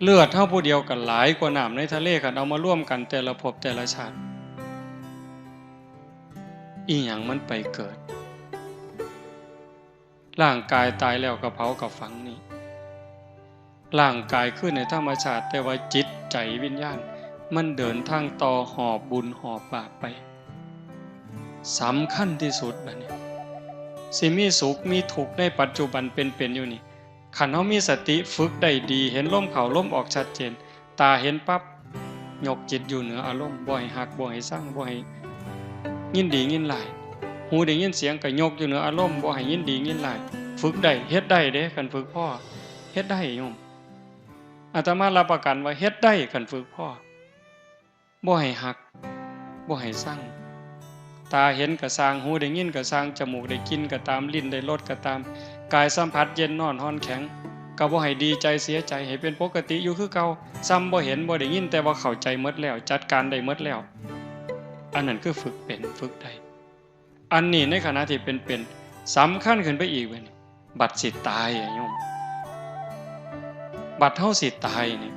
เลือดเฮาผู้เดียวก็หลายกว่าน้ำในทะเล คันเอามารวมกันแต่ละภพแต่ละชาติ อีหยังมันไปเกิด ร่างกายตายแล้วก็เผาก็ฝังนี่ ร่างกายคืนในธรรมชาติ แต่ว่าจิตใจวิญญาณ มันเดินทางต่อหอบบุญหอบบาปไป สำคัญที่สุดบัดนี้ สิมีสุขมีทุกข์ในปัจจุบันเป็นๆ อยู่นี่ คันเฮามีสติฝึกได้ดี เห็นลมเข้าลมออกชัดเจน ตาเห็นปั๊บ ยกจิตอยู่เหนืออารมณ์ บ่ให้ฮัก บ่ให้ซัง บ่ให้ยินดียินร้าย หูได้ยินเสียงก็ยกอยู่เหนืออารมณ์ บ่ให้ยินดียินร้าย ฝึกได้ เฮ็ดได้เด้ คันฝึกพอ เฮ็ดได้โยม อาตมารับประกันว่าเฮ็ดได้ คันฝึกพอ บ่ให้ฮัก บ่ให้ซัง ตาเห็นก็ซ่าง หูได้ยินก็ซ่าง จมูกได้กลิ่นก็ตาม ลิ้นได้รสก็ตาม กายสัมผัสเย็นร้อนฮ้อนแข็ง ก็บ่ให้ดีใจเสียใจ ให้เป็นปกติอยู่คือเก่า ส่ำบ่เห็นบ่ได้ยิน แต่ว่าเข้าใจหมดแล้ว จัดการได้หมดแล้ว อันนั้นคือฝึกเป็น ฝึกได้ อันนี้ในขณะที่เป็นๆ สำคัญขึ้นไปอีกเว้ย บัดสิตายอะโยม บัดเฮาสิตายนี่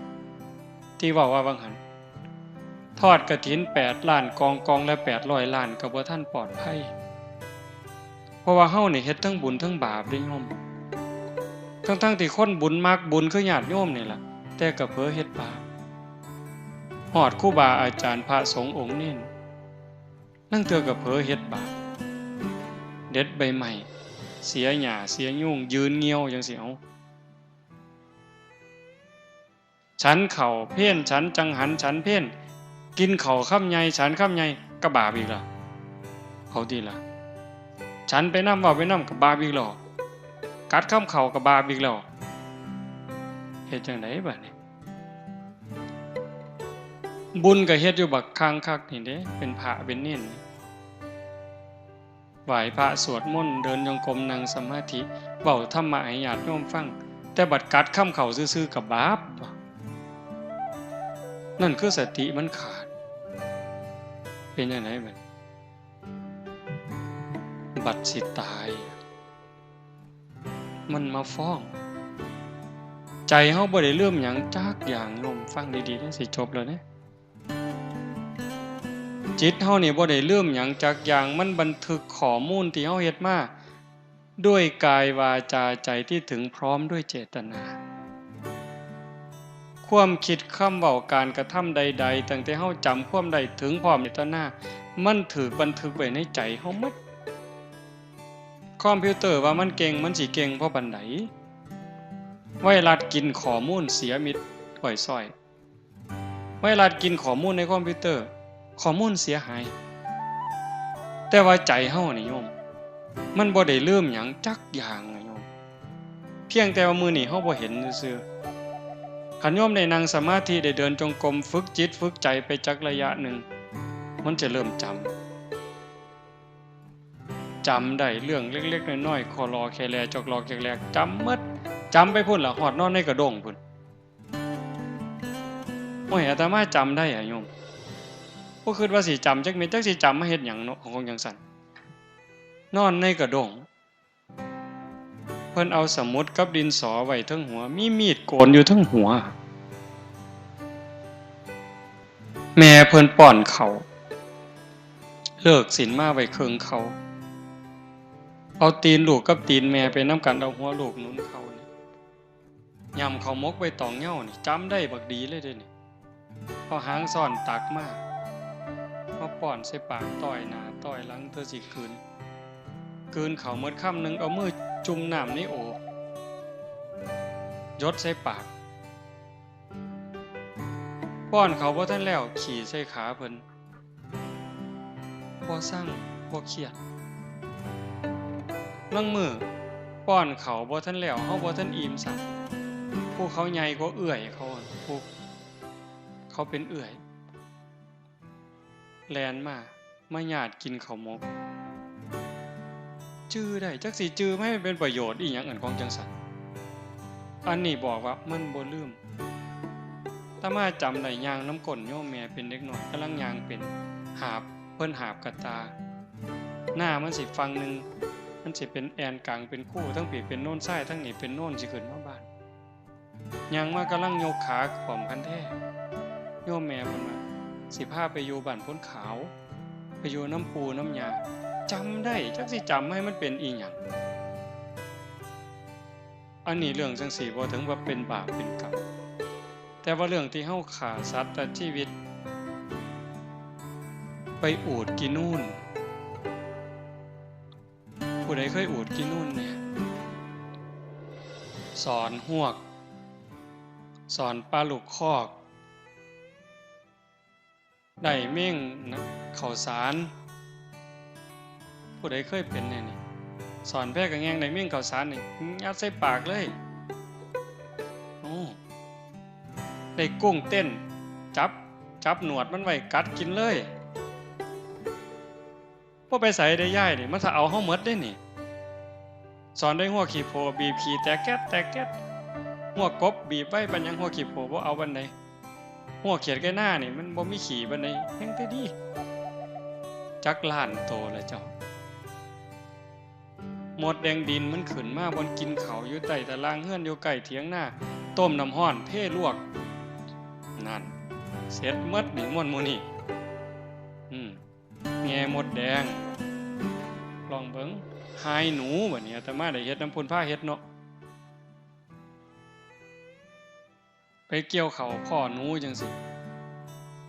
ที่เว้าว่าว่าหั่น ทอดกฐินแปดล้านกอง กองละแปดร้อยล้าน ก็บ่ทันปลอดภัย เพราะว่าเฮานี่เฮ็ดทั้งบุญทั้งบาปเด้โยม ทั้งๆ ที่คนบุญมักบุญคือญาติโยมนี่ล่ะ แต่ก็เผลอเฮ็ดบาป ฮอดครูบาอาจารย์พระสงฆ์องค์เณร ลางเทื่อก็เผลอเฮ็ดบาป เด็ดใบไม้ เสียหญ้า เสียยุง ยืนเงี่ยวจั่งซี้ เอ้า ฉันข้าวเพล ฉันจังหัน ฉันเพล กินข้าวคำใหญ่ ฉันคำใหญ่ ก็บาปอีกแล้ว เอาติล่ะ ฉันไปนำ เว้าไปนำ ก็บาปอีกแล้ว กัดคำข้าวก็บาปอีกแล้ว เฮ็ดจั่งใดบัดนี้ บุญก็เฮ็ดอยู่บักคักคักนี่เด้ เป็นพระเป็นเณร ไหว้พระสวดมนต์ เดินจงกรม นั่งสมาธิ เว้าธรรมะให้ญาติโยมฟัง แต่บัดกัดคำข้าวซื่อๆ ก็บาป นั่นคือสติมันขาด เป็นจั่งใดบัด บัดสิตาย มันมาฟ้อง ใจเฮาบ่ได้ลืมหยังจักอย่าง โยมฟังดีๆ เด้อ สิจบแล้วเด้ จิตเฮานี่บ่ได้ลืมหยังจักอย่าง มันบันทึกข้อมูลที่เฮาเฮ็ดมา ด้วยกายวาจาใจที่ถึงพร้อมด้วยเจตนา ความคิด คำเว้า การกระทำใดๆ ตั้งแต่เฮาจำความได้ถึงพร้อมเจตนา มันถูกบันทึกไว้ในใจเฮาหมด คอมพิวเตอร์ว่ามันเก่ง มันสิเก่งพอปานใด ไวรัสกินข้อมูลเสียมิดอ้อยซ้อย ไวรัสกินข้อมูลในคอมพิวเตอร์ ข้อมูลเสียหาย แต่ว่าใจเฮานี่โยม มันบ่ได้ลืมหยังจักอย่างนะโยม เพียงแต่ว่ามื้อนี้เฮาบ่เห็นซื่อๆ คันโยมได้นั่งสมาธิ ได้เดินจงกรม ฝึกจิตฝึกใจไปจักระยะหนึ่ง มันจะเริ่มจำ จำได้เรื่องเล็กๆน้อยๆ คอลอแคแล จอกลอกแจกแลก จำหมด จำไปพุ้นล่ะ ฮอดนอนในกระด้งพุ้น โอ้ย อาตมาจำได้อะโยม บ่คิดว่าสิจำจักเม็ด จักสิจำมาเฮ็ดหยังเนาะ ของจั่งซั้น นอนในกระด้ง เพิ่นเอาสมุดกับดินสอไว้เทิงหัว มีมีดโกนอยู่เทิงหัว แม่เพิ่นป้อนข้าว เลิกศีลมาไว้เคิ่งข้าว เอาตีนลูกกับตีนแม่ไปนำกัน เอาหัวลูกหนุนข้าวนี่ ย่ำข้าวหมกใบตองเหย้านี่ จำได้บักดีเลยเด้นี่ เอาหางซ้อนตักมา มาป้อนใส่ปาก ต้อยหน้าต้อยหลัง เทื่อสิกลืน กลืนข้าวหมดคำหนึ่ง เอามือจุ่มน้ำในโอ่ง หยดใส่ปาก ป้อนข้าวบ่ทันแล้ว ขี้ใส่ขาเพิ่น บ่ซัง บ่เครียด ลางมื้อ ป้อนข้าวบ่ทันแล้ว เฮาบ่ทันอิ่มซ้ำ ผู้เขาใหญ่กว่าเอื้อยเขา ผู้เขาเป็นเอื้อย แล่นมา มาหยาดกินข้าวหมก จื่อได้ จักสิจื่อมาให้มันเป็นประโยชน์อีหยัง อันของจั่งซั้น อันนี้บอกว่ามันบ่ลืม อาตมาจำได้ ย่างนำก้นโยมแม่เป็นเด็กน้อย กำลังย่างเป็น หาบ เพิ่นหาบกะต่า หน้ามันสิฝั่งหนึ่ง มันสิเป็นแอ่นกลางเป็นคู ทั้งพี้เป็นโนนทราย ทั้งนี้เป็นโนนสิขึ้นมาบ้าน ย่างมากำลังยกขาขวมคันแท้ โยมแม่เพิ่นว่า สิพาไปอยู่บ้านโพนขาว ไปอยู่นำปู่นำย่า จำได้ จักสิจำให้มันเป็นอีหยัง อันนี้เรื่องจั่งซี้บ่ถึงว่าเป็นบาปเป็นกรรม แต่ว่าเรื่องที่เฮาฆ่าสัตว์ตัดชีวิต ไปอูดกินนูน ผู้ใดเคยอูดกินนูนเนี่ย สอนฮวก สอนปลาลูกคอก ได้เม่งนะ ข้าวสาร ผู้ใดเคยเป็นแน่นี่ สอนแพกะแงง ได้เม่งข้าวสารนี่ ยัดใส่ปากเลย โอ้ ได้กุ้งเต้น จับ จับหนวดมันไว้ กัดกินเลย บ่ไปไสเด้ยายนี่ มันถ้าเอาเฮาหมดเด้นี่ สอนได้ฮวกขี้โพ บีบขี้แตกแก๊ดแตกแก๊ด ฮวกกบบีบไว้ปานหยัง ฮวกขี้โพบ่เอาปานใด ฮวกเขียดไก่นานี่มันบ่มีขี้ปานใด แฮ่งแต่ดี จักล้านโตละเจ้า มดแดงดินมันขึ้นมาบ่อนกินข้าวอยู่ใต้ตารางเฮือน อยู่ใกล้เถียงนา ต้มน้ำร้อนเทลวก นั่น เสร็จหมดนี่ม่วนหมู่นี่ อืม แง่มดแดง ลองเบิ่ง หายหนู บัดนี้อาตมาได้เฮ็ดนำพุ้น พาเฮ็ดเนาะ ไปเกี่ยวข้าวพ้อหนูจั่งซี้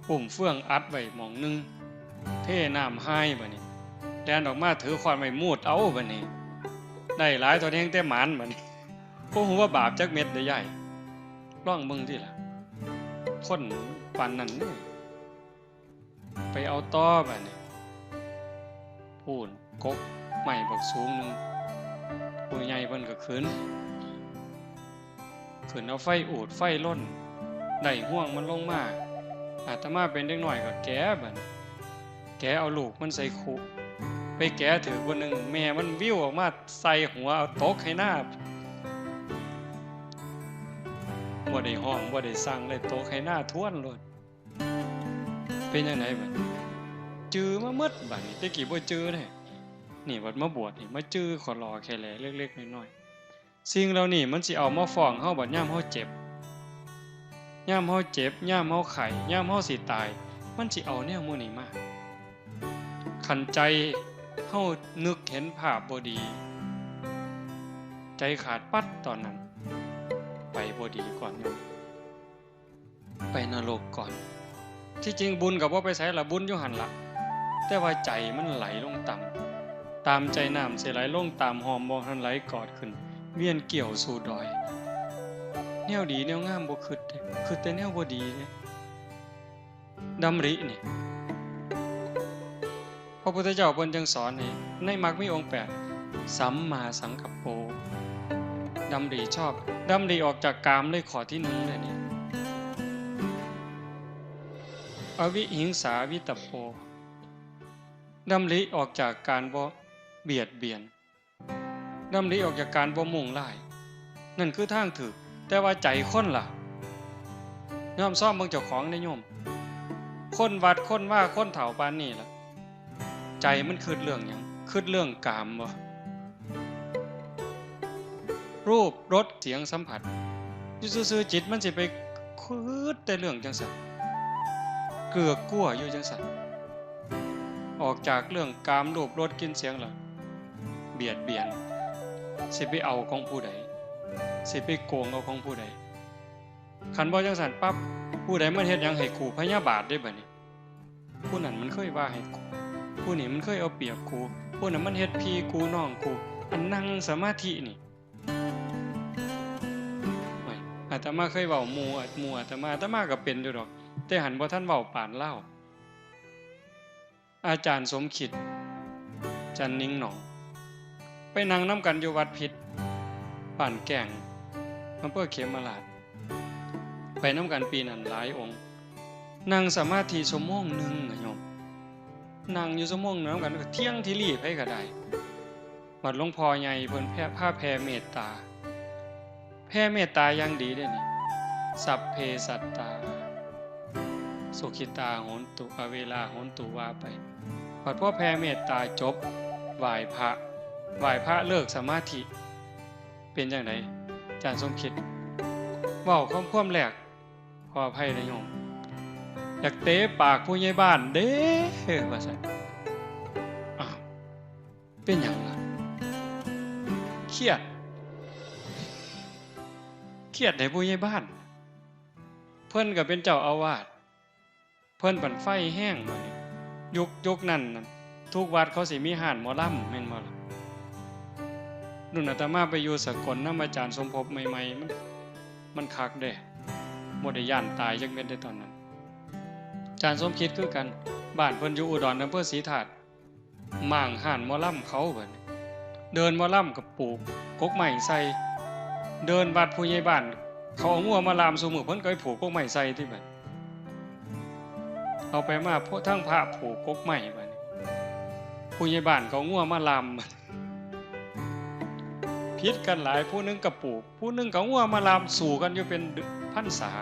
อุ้มเฟืองอัดไว้หม่องหนึ่ง เทน้ำหายบัดนี้ แล่นออกมาถือค้อนไว้มูดเอาบัดนี้ ได้หลายเท่าแฮงแต่หมานบัดนี้ บ่ฮู้ว่าบาปจักเม็ดเด้ยาย ลองเบิ่งติล่ะ คนปานนั้นเด้ ไปเอาต่อบัดนี้ พู้น กกไม้บักสูงหนึ่ง ผู้ใหญ่เพิ่นก็ขึ้น ขึ้นเอาไฟอูดไฟลน ได้ฮวงมันลงมา อาตมาเป็นเด็กน้อยก็แกะบัดนี้ แกะเอาลูกมันใส่คุ ไปแกะถืกบ่หนึ่ง แม่มันวิวออกมาใส่หัว เอาตกให้หน้า บ่ได้ฮ้อง บ่ได้สั่งเลย ตกให้หน้าท้วนโลด เป็นจั่งใดบัดนี้ จื่อมาหมดบัดนี้ แต่กี้บ่จื่อเด้ นี่บัดมาบวชนี่ มาจื่อขอลอแค่แลเล็กๆน้อยๆ สิ่งเหล่านี้มันสิเอามาฟ้องเฮาบัดยามเฮาเจ็บ ยามเฮาเจ็บ ยามเฮาไข้ ยามเฮาสิตาย มันสิเอาแนวหมู่นี้มา คันใจเฮานึกเห็นภาพบ่ดี ใจขาดปั๊ดตอนนั้น ไปบ่ดีก่อนโยม ไปนรกก่อน ที่จริงบุญก็บ่ไปไสล่ะ บุญอยู่หั่นล่ะ แต่ว่าใจมันไหลลงต่ำ ตามใจน้ำสิไหลลงตามห้อม บ่ทันไหลกอดขึ้น เวียนเกี่ยวสู่ดอย แนวดีแนวงามบ่คิดเด้ คิดแต่แนวบ่ดีเด้ ดำรินี่ พระพุทธเจ้าเพิ่นจึงสอนให้ ในมรรคมีองค์แปด สัมมาสังกัปโป ดำริชอบ ดำริออกจากกามเลย ข้อที่หนึ่งเลยนี่ อวิหิงสาวิตตปโป ดำริออกจากการบ่ เบียดเบียน ดำริออกจากการบ่มุ่งร้าย นั่นคือทางถูก แต่ว่าใจคนล่ะ ยอมซ่อมเบิ่งเจ้าของเด้อโยม คนวัดคนวาคนเฒ่าปานนี้ล่ะ ใจมันคิดเรื่องหยัง คิดเรื่องกามบ่ รูปรสเสียงสัมผัส อยู่ซื่อๆ จิตมันสิไปคิดแต่เรื่องจังซั่น เกือกกลัวอยู่จังซั่น ออกจากเรื่องกามรูปรสกลิ่นเสียงแล้ว เบียดเบียน สิไปเอาของผู้ใด สิไปโกงเอาของผู้ใด คันบ่จังซั่นปั๊บ ผู้ใดมันเฮ็ดหยังให้กู พยาบาทเด้บัดนี้ ผู้นั้นมันเคยว่าให้กู ผู้นี้มันเคยเอาเปรียบกู ผู้นั้นมันเฮ็ดพี่กูน้องกู อันนั่งสมาธินี่ โอ้ย อาตมาเคยเว้าหมู่ หมู่อาตมา อาตมาก็เป็นอยู่ดอก แต่หั้นบ่ทันเว้าปานลาว อาจารย์สมคิด จันนิงหนอง ไปนั่งนำกันอยู่วัดพิษ บ้านแก้ง อำเภอเขมราฐ ไปนำกันปีนั้นหลายองค์ นั่งสมาธิชั่วโมงหนึ่งน่ะโยม นั่งอยู่ชั่วโมงหนึ่งนำกัน เที่ยงทีหลีไผก็ได้ บัดหลวงพ่อใหญ่เพิ่นแผ่ พาแผ่เมตตา แผ่เมตตาอย่างดีเด้นี่ สัพเพสัตตา สุขิตาโหนตุ อเวราโหนตุ ว่าไป บัดพอแผ่เมตตาจบ ไหว้พระ ไหว้พระเลิกสมาธิ เป็นจั่งใด อาจารย์สมคิด เว้าความ ความแรก ขออภัยนะโยม อยากเตะปากผู้ใหญ่บ้านเด้ ว่าซั่น อ้าว เป็นหยังล่ะ เครียด เครียดให้ผู้ใหญ่บ้าน เพิ่นก็เป็นเจ้าอาวาส เพิ่นบั้งไฟแฮงบัดนี้ ยุค ยุคนั้นน่ะ ทุกวัดเขาสิมีฮ้านหมอลำ แม่นบ่ล่ะ รุ่นอาตมาไปอยู่สกลนำอาจารย์สมภพใหม่ๆ มัน มันคักเด้ บ่ได้ย้านตายจักเม็ดเด้ตอนนั้น อาจารย์สมคิดคือกัน บ้านเพิ่นอยู่อุดร อำเภอศรีธาตุ ม้างฮ้านหมอลำเขาบัดนี้ เดินหมอลำก็ผูกกกไม้ใส่ เดินวัดผู้ใหญ่บ้าน เขาเอางัวมาล่ามซุมื้อ เพิ่นก็ไปผูกกกไม้ใส่ติบัด เอาไปมา พวกทั้งพระผูกกกไม้บัดนี้ ผู้ใหญ่บ้านก็เอางัวมาล่ามบัด ผิดกันหลาย ผู้หนึ่งก็ผูก ผู้หนึ่งก็เอางัวมาล่าม สู้กันอยู่เป็นพรรษา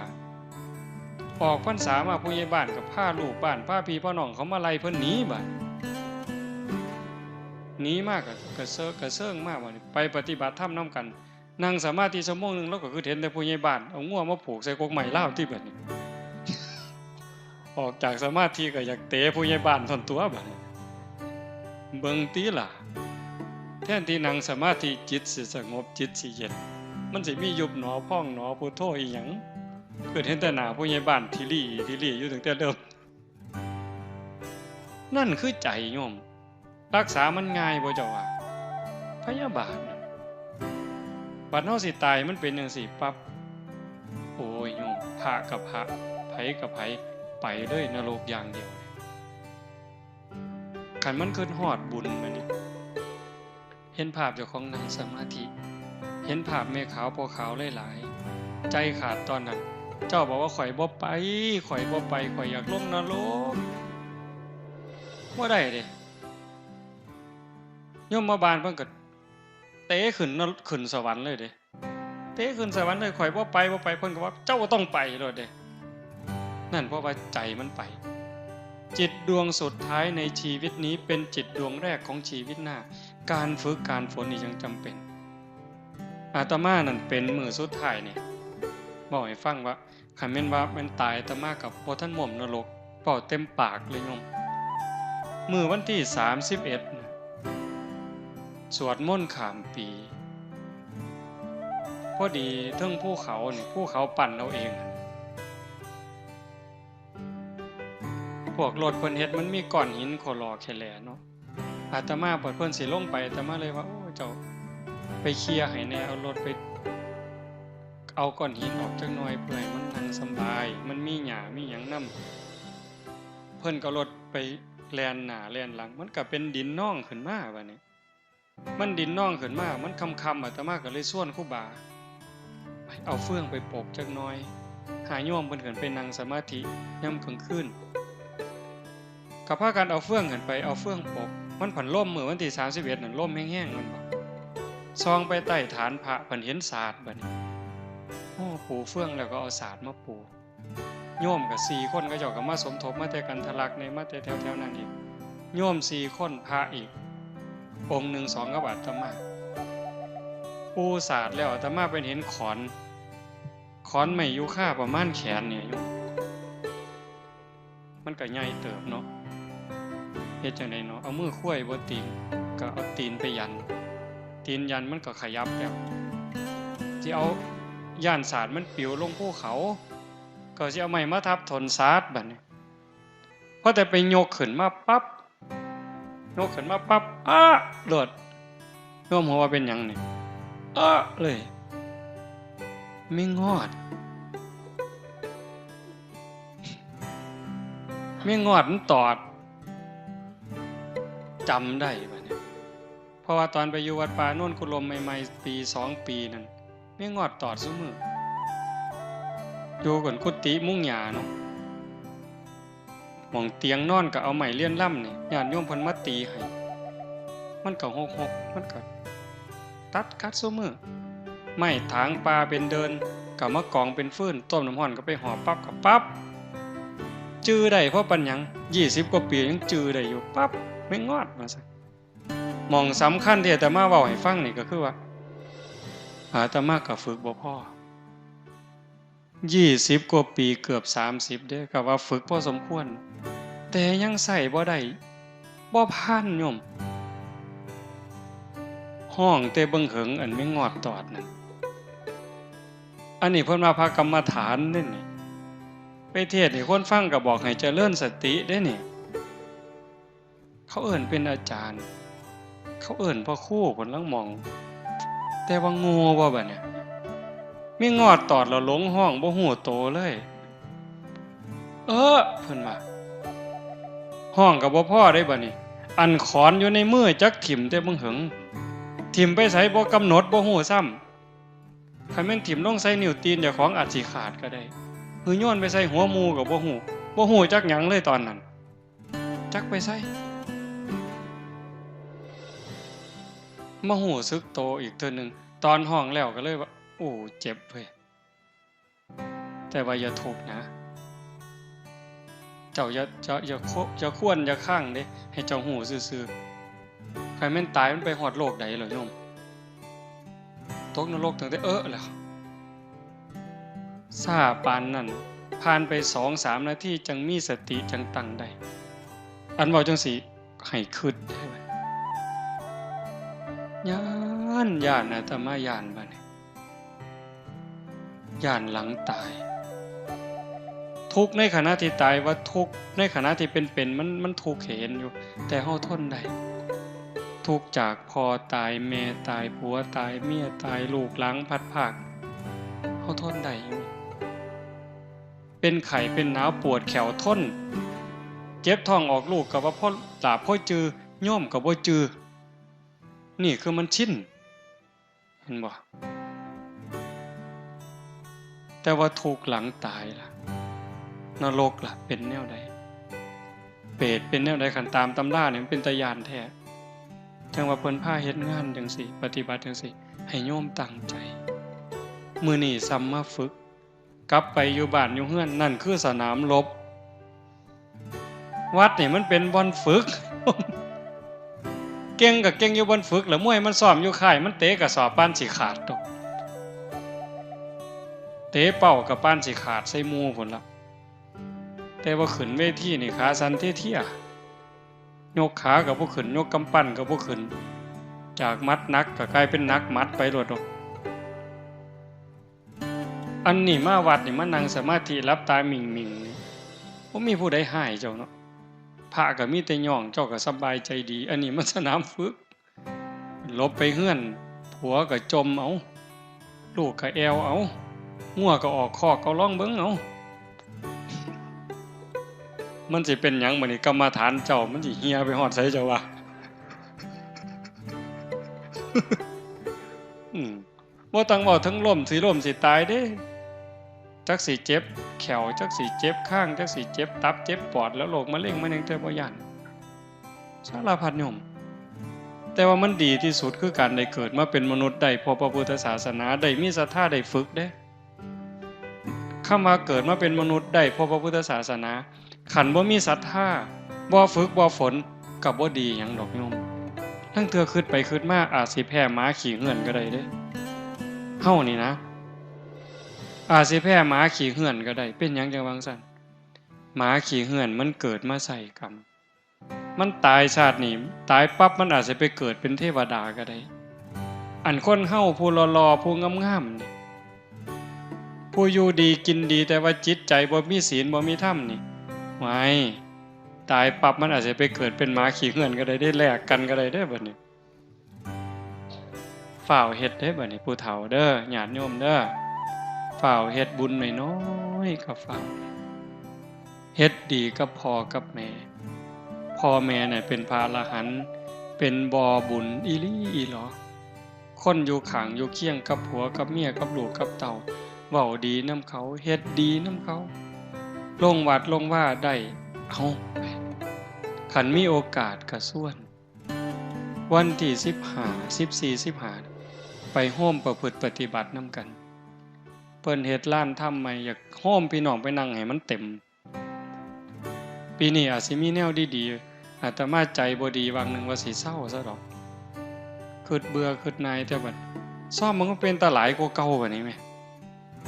ออกพรรษามาผู้ใหญ่บ้านก็พาลูกบ้าน พาพี่พาน้องเขามาไล่เพิ่นหนีบัด หนีมาก็กระเซอะกระเซิงมาบัดนี้ ไปปฏิบัติธรรมนำกัน นั่งสมาธิชั่วโมงหนึ่ง ลาวก็คือเห็นแต่ผู้ใหญ่บ้านเอางัวมาผูกใส่กกไม้ลาวติบัดนี้ ออกจากสมาธิก็อยากเตะผู้ใหญ่บ้านท่อนตัวบัดนี้ เบิ่งติล่ะ แทนที่นั่งสมาธิจิตสิสงบ จิตสิเย็น มันสิมียุบหนอพองหนอพุทโธอีหยัง คือเห็นแต่หน้าผู้ใหญ่บ้านทีหลีทีหลีอยู่ตั้งแต่เริ่ม นั่นคือใจโยม รักษามันง่ายบ่เจ้าว่า พยาบาทน่ะ บัดเฮาสิตายมันเป็นจั่งซี้ปั๊บ โอ้ยโยม พระกับพระ ไผกับไผ ไปเลยนรกอย่างเดียว คันมันคิดฮอดบุญบัดนี้ เห็นภาพเจ้าของนั่งสมาธิ เห็นภาพแม่ขาวพ่อขาวหลายๆ ใจขาดตอนนั้น เจ้าบอกว่า "ข้อยบ่ไป ข้อยบ่ไป ข้อยอยากลงนรก" บ่ได้เด้ ยมบาลเพิ่นก็เตะขึ้นนร- ขึ้นสวรรค์เลยเด้ เตะขึ้นสวรรค์เลย "ข้อยบ่ไป บ่ไป" เพิ่นก็ว่า "เจ้าต้องไป" โลดเด้ นั่นเพราะว่าใจมันไป จิตดวงสุดท้ายในชีวิตนี้เป็นจิตดวงแรกของชีวิตหน้า การฝึกการฝนนี่ยังจำเป็น อาตมานั่นเป็นมื้อสุดท้ายนี่ เว้าให้ฟังว่า คันแม่นว่าแม่นตาย อาตมาก็บ่ทันม่วมนรก เว้าเต็มปากเลยโยม มื้อวันที่สามสิบเอ็ดน่ะ สวดมนต์ข้ามปี พอดีเทิงภูเขานี่ ภูเขาปั้นเอาเอง พวกรถเพิ่นเฮ็ดมันมีก้อนหินขอหล่อแขแหล่เนาะ อาตมาบัดเพิ่นสิลงไป อาตมาเลยว่า "โอ้ เจ้าไปเคลียร์ให้แหน่ เอารถไป เอาก้อนหินออกจักหน่อย เพื่อให้มันนั่งสำบาย มันมีหญ้ามีหยังนำ" เพิ่นก็เอารถไปแล่นหน้าแล่นหลัง มันก็เป็นดินนองขึ้นมาบัดนี้ มันดินนองขึ้นมา มันค่ำๆ อาตมาก็เลยชวนครูบา "เอาเฟืองไปปกจักหน่อย" หาโยมเพิ่นขึ้นไปนั่งสมาธิยามกลางคืน ก็พากันเอาเฟืองขึ้นไป เอาเฟืองปก มันผันล่มมื้อวันที่สามสิบเอ็ดนั่น ล่มแฮงๆ แม่นบ่ ส่องไปใต้ฐานพระ ผันเห็นสาดบัดนี้ โอ้ ปูเฟืองแล้วก็เอาสาดมาปู โยมก็สี่คน เขาเจ้าก็มาสมทบ มาแต่กันทะลักเนี่ย มาแต่แถวๆ นั้นอีก โยมสี่คน พระอีกองค์หนึ่ง สอง กับอาตมา ปูสาดแล้ว อาตมาไปเห็นขอน ขอนไม้ยูคาประมาณแขนเนี่ยโยม มันก็ใหญ่เติบเนาะ เฮ็ดจั่งใดเนาะ เอามือควยบ่ติง ก็เอาตีนไปยัน ตีนยันมันก็ขยับแล้ว สิเอา ย้านสาดมันปิวลงภูเขา ก็สิเอาไม้มาทับถอนสาดบัดนี้ พอแต่ไปยกขึ้นมาปั๊บ ยกขึ้นมาปั๊บ อ้า โลด โยมฮู้ว่าเป็นหยังนี่ อ้า เลย แมงงอด แมงงอดมันตอด จำได้บัดนี้ เพราะว่าตอนไปอยู่วัดป่าโนนกุลมใหม่ๆ ปีสองปีนั่น แมงงอดตอดซุมื้อ อยู่กันกุฏิมุงหญ้าเนาะ หม่องเตียงนอนก็เอาไม้เลียนลำนี่ ญาติโยมเพิ่นมาตีให้ มันก็หกๆ มันก็ตัดกัดซุมื้อ ไม้ถางป่าเป็นเดิน ก็มากองเป็นฟืน ต้มน้ำร้อนก็ไปห่อปั๊บก็ปั๊บ จื่อได้เพราะปานหยัง ยี่สิบกว่าปียังจื่อได้อยู่ ปั๊บ แมงงอดว่าซั่น หม่องสำคัญที่อาตมาเว้าให้ฟังนี่ก็คือว่า อาตมาก็ฝึกบ่พอ ยี่สิบกว่าปี เกือบสามสิบเด้ ก็ว่าฝึกพอสมควร แต่ยังใช้บ่ได้ บ่ผ่านโยม ฮ้องแต่เบิ่งเหิง อันแมงงอดตอดนั่น อันนี้เพิ่นว่าพระกรรมฐานเด้นี่ ไปเทศน์ให้คนฟังก็บอกให้เจริญสติเด้นี่ เขาเอิ้นเป็นอาจารย์ เขาเอิ้นพระครู เพิ่นลางหม่อง แต่ว่าโง่บ่บัดเนี่ย แมงงอดตอดแล้วหลงฮ้องบ่ฮู้โตเลย เออ เพิ่นว่า ฮ้องก็บ่พอเด้บัดนี้ อันขอนอยู่ในมือจักถิ่มแต่เบิ่งเหิง ถิ่มไปไสบ่กำหนดบ่ฮู้ซ้ำ คันแม่นถิ่มลงใส่นิ้วตีนเจ้าของอาจสิขาดก็ได้ หือโยนไปใส่หัวหมู่ก็บ่ฮู้ บ่ฮู้จักหยังเลยตอนนั้น จักไปไส มาฮู้สึกโตอีกเทื่อหนึ่ง ตอนฮ้องแล้วก็เลยว่า โอ้ เจ็บเว้ย แต่ว่าอย่าทุกข์นะ เจ้าอย่า อย่า อย่าโค อย่าควน อย่าค้างเด้ ให้เจ้าฮู้ซื่อๆ คันแม่นตายมันไปฮอดโลกใดเหรอโยม ตกนรกตั้งแต่เอิ้นแล้ว ซ่าปานนั้น ผ่านไปสองสามนาทีจั่งมีสติจั่งตั้งได้ อันเว้าจั่งซี้ ให้คิด ย้าน ย้าน อาตมาย้านบัดนี้ ย้านหลังตาย ทุกข์ในขณะที่ตายว่าทุกข์ ในขณะที่เป็นๆ มัน มันทุกข์เห็นอยู่ แต่เฮาทนได้ ทุกข์จากพ่อตาย แม่ตาย ผัวตาย เมียตาย ลูกหลานพลัดพราก เฮาทนได้อยู่ เป็นไข้เป็นหนาวปวดแข้วทน เจ็บท้องออกลูกก็ว่าพอหลาบพอจือ โยมก็บ่จือ นี่คือมันชิน เห็นบ่ แต่ว่าทุกข์หลังตายล่ะ นรกล่ะเป็นแนวใด เปรตเป็นแนวใด คันตามตำรานี่มันเป็นตาย้านแท้ จั่งว่าเพิ่นพาเฮ็ดงานจั่งซี้ ปฏิบัติจั่งซี้ ให้โยมตั้งใจ มื้อนี้ส่ำมาฝึก กลับไปอยู่บ้านอยู่เฮือน นั่นคือสนามรบ วัดนี่มันเป็นบ่อนฝึก เก่งก็เก่งอยู่บ่อนฝึก แล้วมวยมันซ้อมอยู่ค่าย มันเตะกระสอบปานสิขาดตก เตะเป้าก็ปานสิขาดใส่หมู่พุ้นละ แต่ว่าขึ้นเวทีนี่ขาสั่นเทียๆ ยกขาก็บ่ขึ้น ยกกำปั้นก็บ่ขึ้น จากหมัดหนักก็กลายเป็นหนักหมัดไปโลดดอก อันนี้มาวัดนี่มานั่งสมาธิหลับตาหมิ่งๆ นี่ บ่มีผู้ใดฮ้ายเจ้าเนาะ พระก็มีแต่ย่อง เจ้าก็สบายใจดี อันนี้มันสนามฝึก หลบไปเฮือน ผัวก็จ่มเอา ลูกก็แอ่วเอา งัวก็ออกคอก เอาลองเบิ่งเอา มันสิเป็นหยังบัดนี้ กรรมฐานเจ้ามันสิเหี่ยไปฮอดไสเจ้าว่า อืม บ่ต้องเว้าถึงล้มสิล้มสิตายเด้ จักสิเจ็บแข้ว จักสิเจ็บคาง จักสิเจ็บตับเจ็บปอด แล้วโรคมะเร็งมะเร็งเธอบ่ย้าน สารพัดโยม แต่ว่ามันดีที่สุดคือการได้เกิดมาเป็นมนุษย์ ได้พบพระพุทธศาสนา ได้มีศรัทธา ได้ฝึกเด้ คำว่าเกิดมาเป็นมนุษย์ ได้พบพระพุทธศาสนา คันบ่มีศรัทธา บ่ฝึก บ่ฝน ก็บ่ดีหยังดอกโยม ลางเทื่อคิดไปคิดมา อาจสิแพ้หมาขี้เฮือนก็ได้เด้ เฮานี่นะ อาจสิแพ้หมาขี้เฮือนก็ได้ เป็นหยังจั่งว่าจั่งซั้น หมาขี้เฮือนมันเกิดมาใส่กรรม มันตายชาตินี้ ตายปั๊บมันอาจสิไปเกิดเป็นเทวดาก็ได้ อันคนเฮาผู้หล่อๆ ผู้งามๆ นี่ ผู้อยู่ดีกินดี แต่ว่าจิตใจบ่มีศีลบ่มีธรรมนี่ ว้าย ตายปั๊บมันอาจสิไปเกิดเป็นหมาขี้เฮือนก็ได้เด้ แลกกันก็ได้เด้บัดนี้ ฟ้าวเฮ็ดเด้บัดนี้ ผู้เฒ่าเด้อ ญาติโยมเด้อ ฟ้าวเฮ็ดบุญน้อยๆ ก็ฟ้าว เฮ็ดดีกับพ่อกับแม่ พ่อแม่เนี่ยเป็นพระอรหันต์ เป็นบ่อบุญอีหลีอีหลอ คนอยู่ข้างอยู่เคียงกับผัวกับเมียกับลูกกับเต้า เว้าดีนำเขา เฮ็ดดีนำเขา ลงวัดลงวาได้ เอา คันมีโอกาสก็ชวน วันที่สิบห้า สิบสี่ สิบห้า ไปโฮมประพฤติปฏิบัตินำกัน เพิ่นเฮ็ดลานธรรมใหม่ อยากโฮมพี่น้องไปนั่งให้มันเต็ม ปีนี้อาจสิมีแนวดีๆ อาตมาใจบ่ดี วางหนึ่งว่าสิเซาซะดอก คิดเบื่อคิดหน่าย แต่บัดซ่อมมันก็เป็นตาหลายกว่าเก่าบัดนี้แหม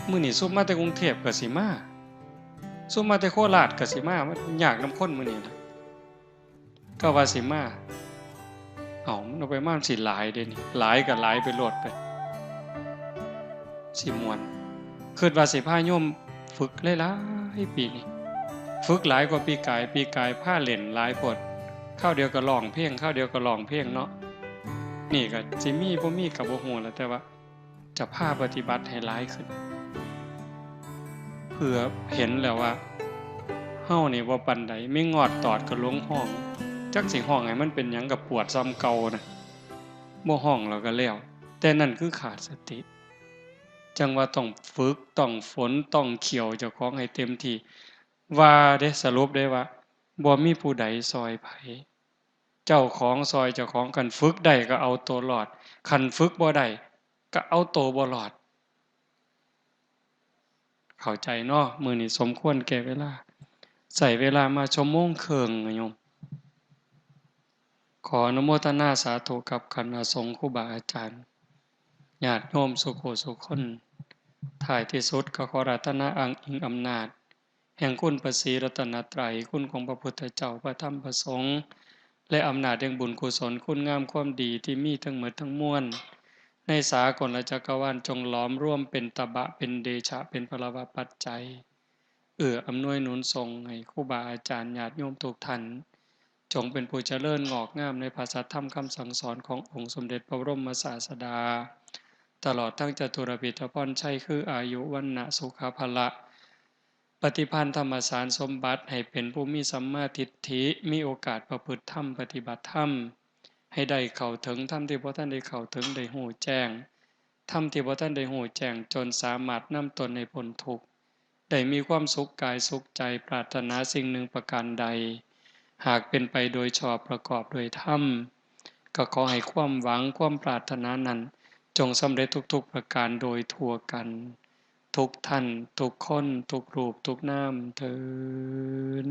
มื้อนี้ซุมมาแต่กรุงเทพฯก็สิมา ซุมมาแต่โคราชก็สิมา มันยากนำคนมื้อนี้นะ ก็ว่าสิมา เอ้า มันเอาไปมามันสิหลายเด้นี่ หลายก็หลายไปโลดไป สิม่วน คิดว่าสิพาโยมฝึกหลายๆ ปีนี้ ฝึกหลายกว่าปีกาย ปีกายพาเล่นหลายโพด คราวเดียวก็ร้องเพลง คราวเดียวก็ร้องเพลงเนาะ นี่ก็สิมีบ่มีก็บ่ฮู้ล่ะ แต่ว่าจะพาปฏิบัติให้หลายขึ้น เพื่อเห็นแล้วว่า เฮานี่บ่ปานใด มีงอดตอดก็หลงฮ้อง จักสิฮ้องให้มันเป็นหยังก็ปวดส่ำเก่านะ บ่ฮ้องแล้วก็แล้ว แต่นั่นคือขาดสติ จั่งว่าต้องฝึก ต้องฝน ต้องเคี่ยวเจ้าของให้เต็มที่ ว่าเด้ สรุปได้ว่า บ่มีผู้ใดซ่อยไผ เจ้าของซ่อยเจ้าของ คันฝึกได้ก็เอาตัวรอด คันฝึกบ่ได้ก็เอาตัวบ่รอด เข้าใจเนาะ มื้อนี้สมควรแก่เวลา ใช้เวลามาชั่วโมงครึ่งนะโยม ขออนุโมทนาสาธุกับคณะสงฆ์ครูบาอาจารย์ ญาติโยมสุขูสุคน ท้ายที่สุดก็ขออาราธนาอ้างอิงอำนาจ แห่งคุณพระศรีรัตนตรัย คุณของพระพุทธเจ้า พระธรรม พระสงฆ์ และอำนาจแห่งบุญกุศล คุณงามความดีที่มีทั้งหมดทั้งมวล ในสากลจักรวาล จงหลอมรวมเป็นตบะ เป็นเดชะ เป็นพลวปัจจัย เอื้ออำนวยหนุนส่งให้ครูบาอาจารย์ ญาติโยมทุกท่าน จงเป็นผู้เจริญงอกงามในพระสัทธรรมคำสั่งสอนขององค์สมเด็จพระบรมศาสดา ตลอดทั้งจตุรพิธพรชัย คืออายุ วรรณะ สุขะ พละ ปฏิภาณธรรมสารสมบัติ ให้เป็นผู้มีสัมมาทิฏฐิ มีโอกาสประพฤติธรรม ปฏิบัติธรรม ให้ได้เข้าถึงธรรมที่บ่ทันได้เข้าถึง ได้ฮู้แจ้ง ธรรมที่บ่ทันได้ฮู้แจ้ง จนสามารถนำตนให้พ้นทุกข์ ได้มีความสุขกายสุขใจ ปรารถนาสิ่งหนึ่งประการใด หากเป็นไปโดยชอบประกอบโดยธรรม ก็ขอให้ความหวังความปรารถนานั้น จงสำเร็จทุกๆประการโดยทั่วกัน ทุกท่าน ทุกคน ทุกรูป ทุกนาม เทอญ